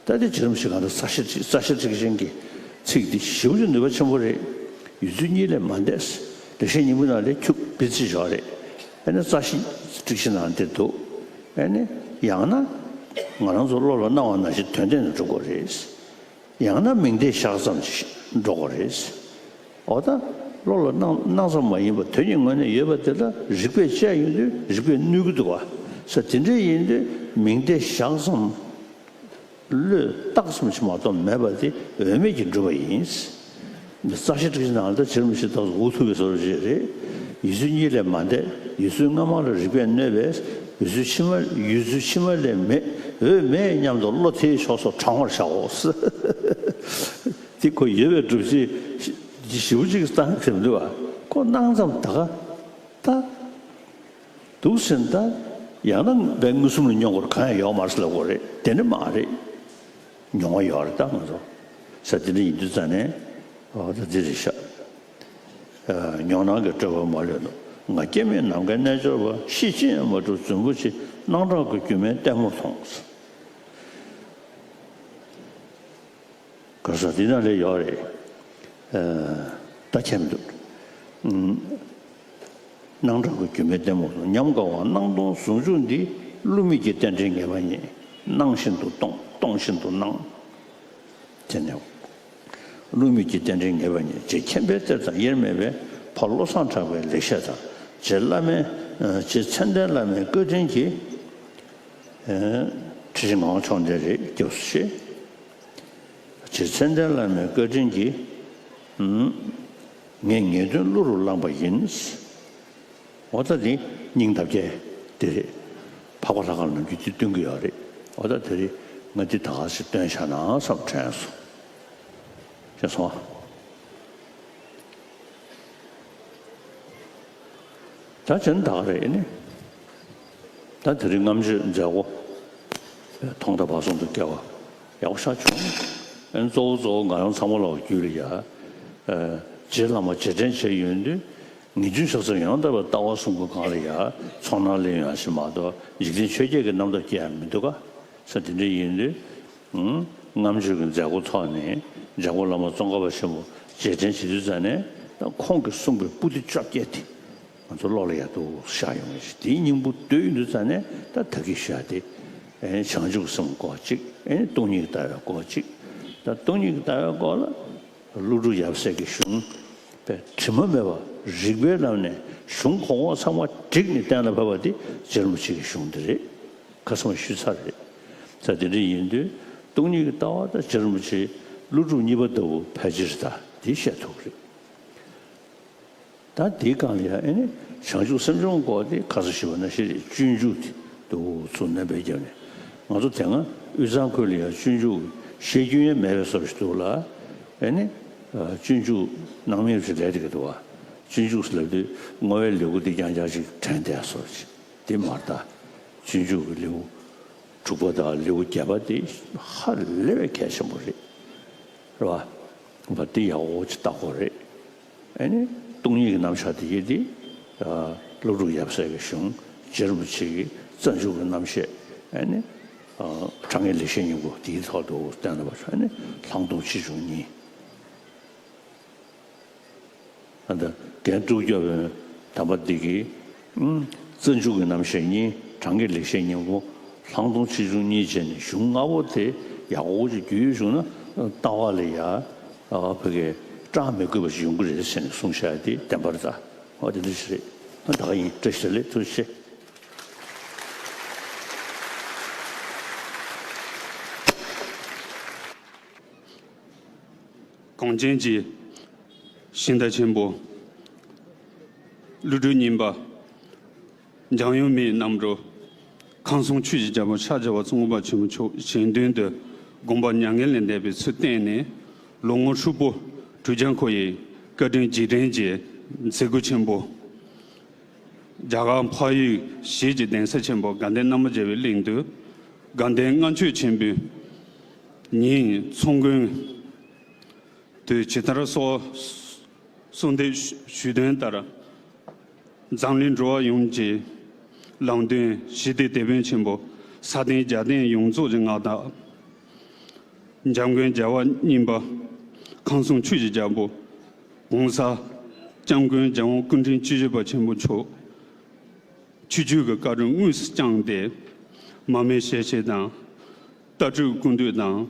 ད་དེ་རྗེ་རིན་པོ་ཆེ་གང་ལྟར་རྩ་ཤེ་རྩ་ཤེ་ཐེག་ཆེན་གྱི་ཚིག་འདི་ཞེ་པོ་ཅིག་ནུས་པ་ཆེན་པོ་རེད། ཡུལ་ཚུལ་གཉིས་ལས་མ་འདས། ལེགས་བཤད་སྙིང་པོའི་ནང་ལས་ཁྱུག་པི་ཙི་ཞོག་རེད། ཨ་ནི་རྩ་ཤེ་ཐེག་ཆེན་ནང་འདིར་འདུག་ཨ་ནི་ཡང་ན་ང་རང་ཚོ་བློ་ལ་སྣང་བ་ནང་བཞིན་དོན་གཏན་དུ་འགྲུབ་དགོས་རེད། ཡང་ན་མིང་བརྡས་བཞག་ཙམ་ཞིག་འགྲོ་དགོས་རེད། འོ་ད་བློ་ལ་སྣང་སྣང་ཙམ་མ་ཡིན་པར་དོན་གྱི་ངོས་ནས་ཡོད་པ་དེ་ལ་རིགས་པས་དཔྱད་ཡོང་དུས་རིགས་པས་གནོད་ཀྱི་འདུག་བ། ས་དེ་འདྲ་ཡིན་དུས་མིང་བརྡས་བཞག་ཙམ། བློས་བཏགས་ཙམ་ཞིག་མ་གཏོགས་མེད་པ་དེ་འོས་མེད་ཀྱི་སྒྲུབ་པ་ཡིན། འདི་རྩ་ཤེ་ཐེག་ཆེན་ནང་ལ་ད་རྗེ་རིན་པོ་ཆེ་ཏོག་ཙམ་འུ་ཐུག་པའི་བཟོ་འདྲ་ཅིག་རེད། ཡུལ་ཚུལ་གཉིས་ལས་མ་འདས། ཡུལ་ཚུལ་སྔ་མ་ལ་རིགས་པས་གནོད་པས། ཡུལ་ཚུལ་ཕྱི་མ་ཡུལ་ཚུལ་ཕྱི་མ་ལས་མེད། འོས་མེད་སྙམ་དུ་བློ་དེའི་ཕྱོགས་སུ་དྲང་བར་བྱའོ། དེ་ཁོ་ཡོད་པའི་སྒྲུབ་བྱེད་ཞེ་པོ་ཅིག་བཏང་ཟེར་མི་འདུག་བ། ཁོ་སྣང་ཙམ་ད་ག་ད། འདུག་ཟེར་ན་ད་ཡང་ན་བའི་མངོན་སུམ་ལ་མྱོང་དགོས་གང་ཡང་ཡོད་མ་རེད་ཟེར་ལབ་དགོས་རེད། དེ་ནི་མ་རེད། མྱོང་བ་ཡོད་རེད་ད་ང་ཚོ། ས་དེ་འདྲ་ཡིན་དུས་ཙ་ནས་འོ་ད་འདི་རེད་ཤག་མྱོང་སྣང་གི་སྤྲོས་པ་མ་ལུས་ནོ། ང་སྐྱེ་མེད་ནམ་མཁའི་རྣལ་འབྱོར་པ། ཤེས་ཅི་ཡང་མ་གྲུབ་རྫུན་པོ་ཆེ། སྣང་གྲགས་ཀྱི་སྒྱུ་མའི་ལྟད་མོར་མཐོང་། ག་ས་འདི་ན་ལས་ཡོད་རེད། ད་མཁྱེན་འདུག་སྣང་གྲགས་ཀྱི་སྒྱུ་མའི་ལྟད་མོ་ཉམས་དགའ་བ། སྣང་སྟོང་ཟུང་འཇུག་འདི། བསླུ་མེད་ཀྱི་རྟེན་འབྲེལ་ངེས་པ་ཉིད། སྣང་བཞིན་དུ་སྟོང་སྟོང་བཞིན་དུ་སྣང་། དེ་ནས་བསླུ་མེད་ཀྱི་རྟེན་འབྲེལ་ངེས་པ་ཉིད། རྗེ་མཁྱེན་པའི་གཏེར་དང་དབྱེར་མེད་པའི། ཕ་བློ་བཟང་གྲགས་པའི་ལེགས་བཤད་དང་། རྗེ་བླ་མའི་རྗེ་མཚན་ལྡན་བླ་མའི་བཀའ་དྲིན་གྱིས། ཁྲི་ཆེན་ངག་དབང་ཕྱོགས་འདི་རེད། སྐྱབས་སུ་མཆི། རྗེ་མཚན་ལྡན་བླ་མའི་བཀའ་དྲིན་གྱིས། ངས་ངེས་དོན་གླུ་རུ་བླངས་པ་ཡིན། འོ་ད་འདི་སྙིང་འདབ་བརྒྱད་དེ་རེད། འཕགས་པ་ལྷ་ཁང་ནམ་རྒྱུན་འདི་སྟོན་གྱི་ཡོད་རེད། འོ་ད་དེ་རེད། ང་འདི་ད་ག་ཞིག་སྟོན་བཞག་ན་བསམ་དྲན་སོང་། ཤེས་སོང་། ད་བྱས་ན་ད་ག་རེད་ནི། ད་དེ་རིང་རྔམ་བརྗོད་མཛད་སྒོ་ཐོག་མཐའ་བར་གསུམ་དུ་སྐལ་བ་ཡག་པོ་ཞེ་དྲག་བྱུང་། ཨ་ནི་གཙོ་བོ་གཙོ་བོ་ང་རང་ཚང་མ་ལ་རྒྱུད་ལ་ཡ། རྗེ་བླ་མ་རྗེས་དྲན་བྱས་ཡོང་དུས་ངེས་འབྱུང་ཕྱག་འཚལ་ཡང་དག་པའི་ལྟ་བ་གསུང་གི་སྒང་ལ་ཡ་ཚོར་སྣང་སླེབས་ཡོང་ཞིག་མ་གཏོགས་འཇིག་རྟེན་ཆོས་བརྒྱད་ཀྱི་རྣམ་ཐར་སྐྱེ་ཡ་མི་འདུག་ག་ས་དེ་འདྲ་ཡིན་དུས། རྔམ་བརྗོད་ཀྱི་མཛད་སྒོ་ཐོག་ནས་འཇམ་མགོན་བླ་མ་ཙོང་ཁ་པ་ཆེན་པོ་རྗེས་དྲན་བྱེད་དུས་ཙ་ནས་ད་ཁོང་གིས་གསུངས་པའི་པོ་ཏི་བཅོ་བརྒྱད་དེ་ང་ཚོ་བློ་ལ་ཡག་ཏུ་ཤར་ཡོང་ངེས་ཤིང་དེའི་སྙིང་པོ་བསྡུས་ཡོང་དུས་ཙ་ནས་ད་ད་གིན་ཞུ་ཡ་དེ་བྱང་ཆུབ་སེམས་སྐོར་གཅིག་སྟོང་ཉིད་ཀྱི་ལྟ་བའི་སྐོར་གཅིག་ད་སྟོང་ཉིད་ཀྱི་ལྟ་བའི་སྐོར་ལ་ཀླུ་སྒྲུབ་ཡབ་སྲས་ཀྱི་གཞུང་དཔེ་དྲི་མ་མེད་པ་རིགས་པའི་ལམ་ནས་གཞུང་གོང་འོག་ཚང་མ་བསྒྲིགས་ནས་གཏན་ལ་ཕབ་པ་དེ་རྗེ་རིན་པོ་ཆེ་གི་གཞུང་དེ་རེད། ཁ་སང་ཞུས་ཚར་རེད། ད་དེ་འདྲ་ཡིན་དུས་སྟོང་ཉིད་ཀྱི་ལྟ་བ་དང་རྗེ་རིན་པོ་ཆེའི་ཀླུ་སྒྲུབ་གཉིས་པ་ལྟ་བུ་ཕལ་ཆེར་ད་དེ་བཤད་ཐུབ་རེད། ད་དེའི་སྒང་ལ་ཡང་ཨེ་ནི་བྱང་ཆུབ་སེམས་སྦྱོང་སྐོར་དེ་ཁ་སང་ཞུས་པ་ནང་བཞིན་རེད། སྤྱོད་འཇུག་དེ་འདུག་ཚུར་སྣོན་པ་བརྒྱབ་ནས་ང་ཚོ་དེ་སྔ་དབུས་གཙང་ཁུལ་ལ་ཡང་སྤྱོད་འཇུག་བཤད་རྒྱུན་ཡང་མེད་པའི་བཟོ་ཞིག་འདུག་ལ། ཨེ་ནི་སྤྱོད་འཇུག་སྣང་མེད་ཅིག་ལས་དེ་ག་འདུག་བ། སྤྱོད་འཇུག་ཟེར་ལབ་དུས་བསྔོ་བའི་ལེའུ་འདི་རྐྱང་རྐྱང་ཅིག་དྲན་བསྡད་བཟོ་ཅིག་དེ་མ་རེད་ད། སྤྱོད་འཇུག་གི་ལེའུ་དྲུག་པ་དང་ལེའུ་བརྒྱད་པ་དེ་ཧ་ལས་པའི་གལ་ཆེན་པོ་རེད། རེད་བ། བ་དེ་ཡག་པོ་ཅིག་བལྟ་དགོས་རེད། ཨེ་ནི་སྟོང་ཉིད་ཀྱི་རྣམ་གཞག་དེ་ཡིན་ཏེ། ཀླུ་སྒྲུབ་ཡབ་སྲས་ཀྱི་གཞུང་རྗེ་རིན་པོ་ཆེ་གི་རྩ་འཇུག་གི་རྣམ་བཤད། ཨེ་ནི་དྲང་ངེས་ལེགས་བཤད་སྙིང་པོ་དེའི་ཐོག་ཏུ་བསྟན་ལ་བ་ཨེ་ནི་ལྷག་མཐོང་ཆེ་ཆུང་གཉིས། ཨ་ད་རྒན་དཀྲུག་སྐྱོབ་པའི་དམ་པ་འདི་གིས་རྩ་འཇུག་གི་རྣམ་བཤད་གཉིས་དྲང་ངེས་ལེགས་བཤད་སྙིང་པོ་ལྷག་མཐོང་ཆེ་ཆུང་གཉིས་བྱས་ནས་གཞུང་ལྔ་པོ་དེ་ཡག་པོ་ཅིག་རྒྱུས་ཡོད་བྱུང་ན་ལྟ་བ་ལ་ཡ་ཕ་གི་སྐྲག་མི་དགོས་པ་ཞིག་ཡོང་གི་རེད་ཟེར་ནས་གསུངས་བཞག་དེ་བདེན་པ་རེད་ད། ཨ་དེ་འདྲ་ཞིག་རེད། ཨ་ད་ག་ཡིན། བཀྲ་ཤིས་བདེ་ལེགས། ཐུགས་རྗེ་ཆེ། གངས་ཅན་གྱི་ཞིང་དག་ཆེན་པོ། ཀླུ་སྒྲུབ་གཉིས་པ། འཇམ་དབྱངས་མིའི་རྣམ་རོལ། ཁམས་གསུམ་ཆོས་ཀྱི་རྒྱལ་པོ་ཤཱཀྱ་བ་ཙོང་ཁ་པ་ཆེན་པོ་མཆོག་ཞལ་འདོན་དུ་དགོངས་པ་མྱ་ངན་ལས་འདས་པའི་ཚུལ་བསྟན་ནས། ལོ་ངོ་ཧྲིལ་པོ་དྲུག་བརྒྱ་འཁོར་བའི་བཀའ་དྲིན་རྗེས་དྲན་གྱི་མཛད་སྒོ་ཆེན་པོ། རྒྱ་གར་འཕགས་ཡུལ་ཞེས་ཀྱི་གདན་ས་ཆེན་པོ་དགའ་ལྡན་རྣམ་པར་རྒྱལ་བའི་གླིང་དུ། དགའ་ལྡན་ལྔ་མཆོད་ཆེན་པོའི་ཉིན་ཚོགས་མགོན་དུ་ཇི་ལྟར་གསོལ། གསོལ་འདེབས་ཞུས་དོན་ལྟར། འཛམ་གླིང་འགྲོ་བ་ཡོངས་ཀྱི་ལམ་སྟོན་ཞི་བདེའི་དེད་དཔོན་ཆེན་པོ་ས་སྟེང་རྒྱལ་བསྟན་ཡོངས་རྫོགས་ཀྱི་མངའ་བདག་འཇམ་མགོན་རྒྱལ་བ་གཉིས་པ། ཁམས་གསུམ་ཆོས་ཀྱི་རྒྱལ་པོ་༸གོང་ས་༸སྐྱབས་མགོན་རྒྱལ་དབང་སྐུ་ཕྲེང་བཅུ་བཞི་པ་ཆེན་པོ་མཆོག་ཆོས་བརྒྱུད་ཀྱི་བཀའ་དྲིན་དངོས་སུ་བསྐྱངས་ཏེ། མར་མེ་ཞལ་ཕྱེ་དང་། ལྟ་སྤྲུལ་སྐུ་མདུན་དང་།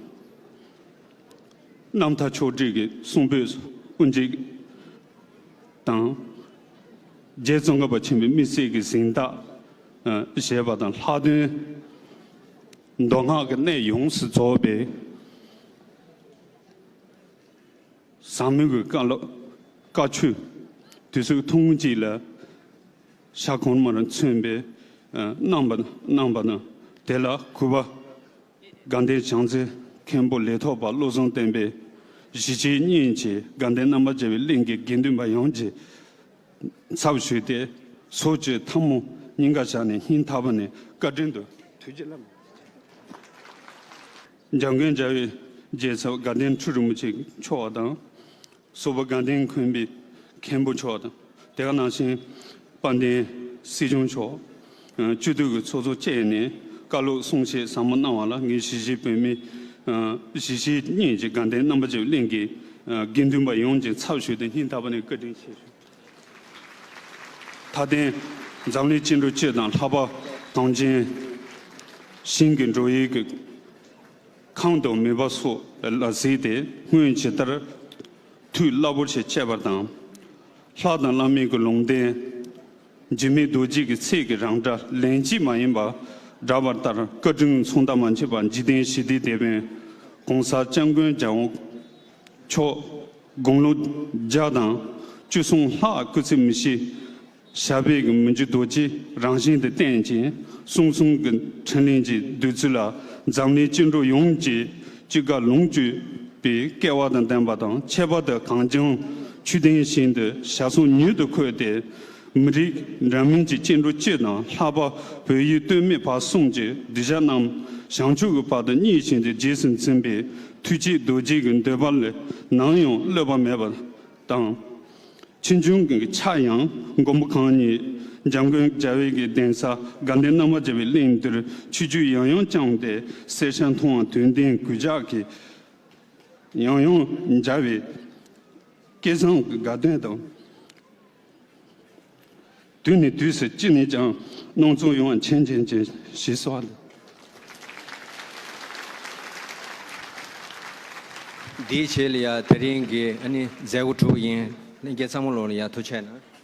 རྣམ་ཐར་ཕྱོགས་བསྒྲིགས་ཀྱི་གསུང་འབུལ་དབུ་འབྱེད་དང་། རྗེ་ཙོང་ཁ་པ་ཆེན་པོའི་དམིགས་བསལ་གྱི་གཟེངས་རྟགས་བཞེས་པ་དང་། ལྷག་དོན་མདོ་སྔགས་ཀྱི་གནད་ཡོངས་སུ་རྫོགས་པའི་ཟབ་མོ་གི་བཀའ་སློབ་བཀའ་ཆོས་དུས་ཚོད་ཐུང་ངུ་ཅིག་ལ་ཤར་ཁོང་མར་མཚོན་པའི་གནང་བ་གནང་བ་དང་། དེ་ལ་གུས་པ་དགའ་ལྡན་བྱང་རྩེ་མཁན་པོ་ལས་ཐོག་པ་བློ་བཟང་བསྟན་པའི་གཞིས་བྱེས་གཉིས་ཀྱི་དགའ་ལྡན་རྣམ་པར་རྒྱལ་བའི་གླིང་གི་དགེ་འདུན་པ་ཡོངས་ཀྱི་ཚབ་ཞུས་ཏེ། ཚོགས་ཀྱི་ཐལ་མོ་སྙིང་གར་བཞག་ནས་སྙིང་ཐག་པ་ནས་བཀའ་དྲིན་དུ་ཐུགས་རྗེ་ལ། འཇམ་མགོན་རྒྱལ་བའི་རྗེས་ཚབ་དགའ་ལྡན་ཁྲི་རིན་པོ་ཆེ་མཆོག་དང་། སོག་པོ་དགའ་ལྡན་མཁན་པོའི་མཁན་པོ་མཆོག་དང་། དེ་ག་ནང་བཞིན་དཔལ་ལྡན་སྲིད་སྐྱོང་མཆོག་སྤྱི་འཐུས་ཀྱི་ཚོགས་གཙོ་བཅས་ནས་བཀའ་སློབ་གསུང་བཤད་ཟབ་མོ་གནང་བ་ལ། ངས་གཞིས་བྱེས་བོད་མི་གཞིས་བྱེས་གཉིས་ཀྱི་དགའ་ལྡན་རྣམ་པ་ཚོའི་གླིང་གི་དགེ་འདུན་པ་ཡོངས་ཀྱི་ཚབ་ཞུས་ཏེ་སྙིང་ཐག་པ་ནས་བཀའ་དྲིན་ཆེ་ཞུ། མཐའ་དོན་འཛམ་གླིང་བཅིངས་འགྲོལ་སྤྱི་དང་ལྷག་པར་གངས་ཅན་ཞིང་གི་འགྲོ་བའི་གི་ཁམས་དང་མོས་པ་སོགས་ལ་གཟིགས་ཏེ། སྔོན་ཇི་ལྟར་ཐུགས་རླབས་པོ་ཆེ་བསྐྱེད་པ་དང་། ལྷ་དང་བླ་མའི་གི་ལུང་བསྟན་འཇིགས་མེད་རྡོ་རྗེ་གི་ཚིག་གི་རང་སྒྲ་ལན་གཅིག་མ་ཡིན་པར་བསྒྲགས་པ་ལྟར། བཀའ་དྲིན་མཚུངས་ཟླ་མ་མཆིས་པ་འཇིག་རྟེན་ཞི་བདེའི་དེད་དཔོན་༸གོང་ས་༸སྐྱབས་མགོན་རྒྱལ་དབང་མཆོག་དགུང་ལོ་བརྒྱ་དང་བཅུ་གསུམ་ལྷག་སྐུ་ཚེ་མི་ཤིགས། ཞབས་པད་ཀྱི་མི་འགྱུར་རྡོ་རྗེ་རང་བཞིན་དུ་བརྟན་ཅིང་། གསུང་གསུམ་གྱི་ཕྲིན་ལས་ཀྱི་བདུད་རྩི་ལ་འཛམ་གླིང་བཅིངས་འགྲོལ་ཡོངས་ཀྱི་ཅི་དགར་ལོངས་སྤྱོད་པའི་སྐལ་བ་དང་ལྡན་པ་དང་། ཁྱད་པར་དུ་གངས་ལྗོངས་ཆོས་ལྡན་ཞིང་དུ་ཞག་སོང་མྱུར་དུ་འཁོད་དེ། མི་རིགས་འདྲ་མིན་གྱི་བཅིངས་འགྲོལ་སྤྱི་དང་། ལྷག་པར་བོད་ཡུལ་སྟོད་སྨད་བར་གསུམ་གྱི་གདུལ་བྱ་རྣམས་བྱང་ཆུབ་ཀྱི་བར་དུ་གཉིད་བཞིན་དུ་རྗེས་སུ་འཛིན་པའི་ཐུགས་བསྐྱེད་རྡོ་རྗེ་གི་འདོད་པ་ལས་ནམ་ཡང་གློད་པ་མེད་པ་དང་། ཆོས་འབྱུང་གི་ཆ་ཡང་མགོན་པོ་གང་ཉིད་འཇམ་མགོན་རྒྱལ་བའི་གི་གདན་ས་དགའ་ལྡན་རྣམ་པར་རྒྱལ་བའི་གླིང་འདིར་ཆོས་བརྒྱུད་ཡང་ཡང་བསྐྱངས་ཏེ། སེར་སྐྱ་མཐོང་བ་དོན་ལྡན་གུས་ཕྱག་གིས་ཡང་ཡང་མཇལ་བའི་སྐལ་བཟང་གི་དགའ་སྟོན་དང་། དུས་ནས་དུས་སུ་ཅི་ནས་ཀྱང་སྣང་ཚུལ་ཡོང་བ་མཁྱེན་མཁྱེན་ཅན་ཞེས་གསོལ་བ་འདེབས། འདིའི་རྗེས་ལ་ཡ་དེ་རིང་གི་ཨ་ནི་མཛད་སྒོ་གྲུབ་ཡིན། ལྷན་རྒྱས་ཚང་མ་ལོག་ལ་ཡ་ཐུགས་རྗེ་གནང་།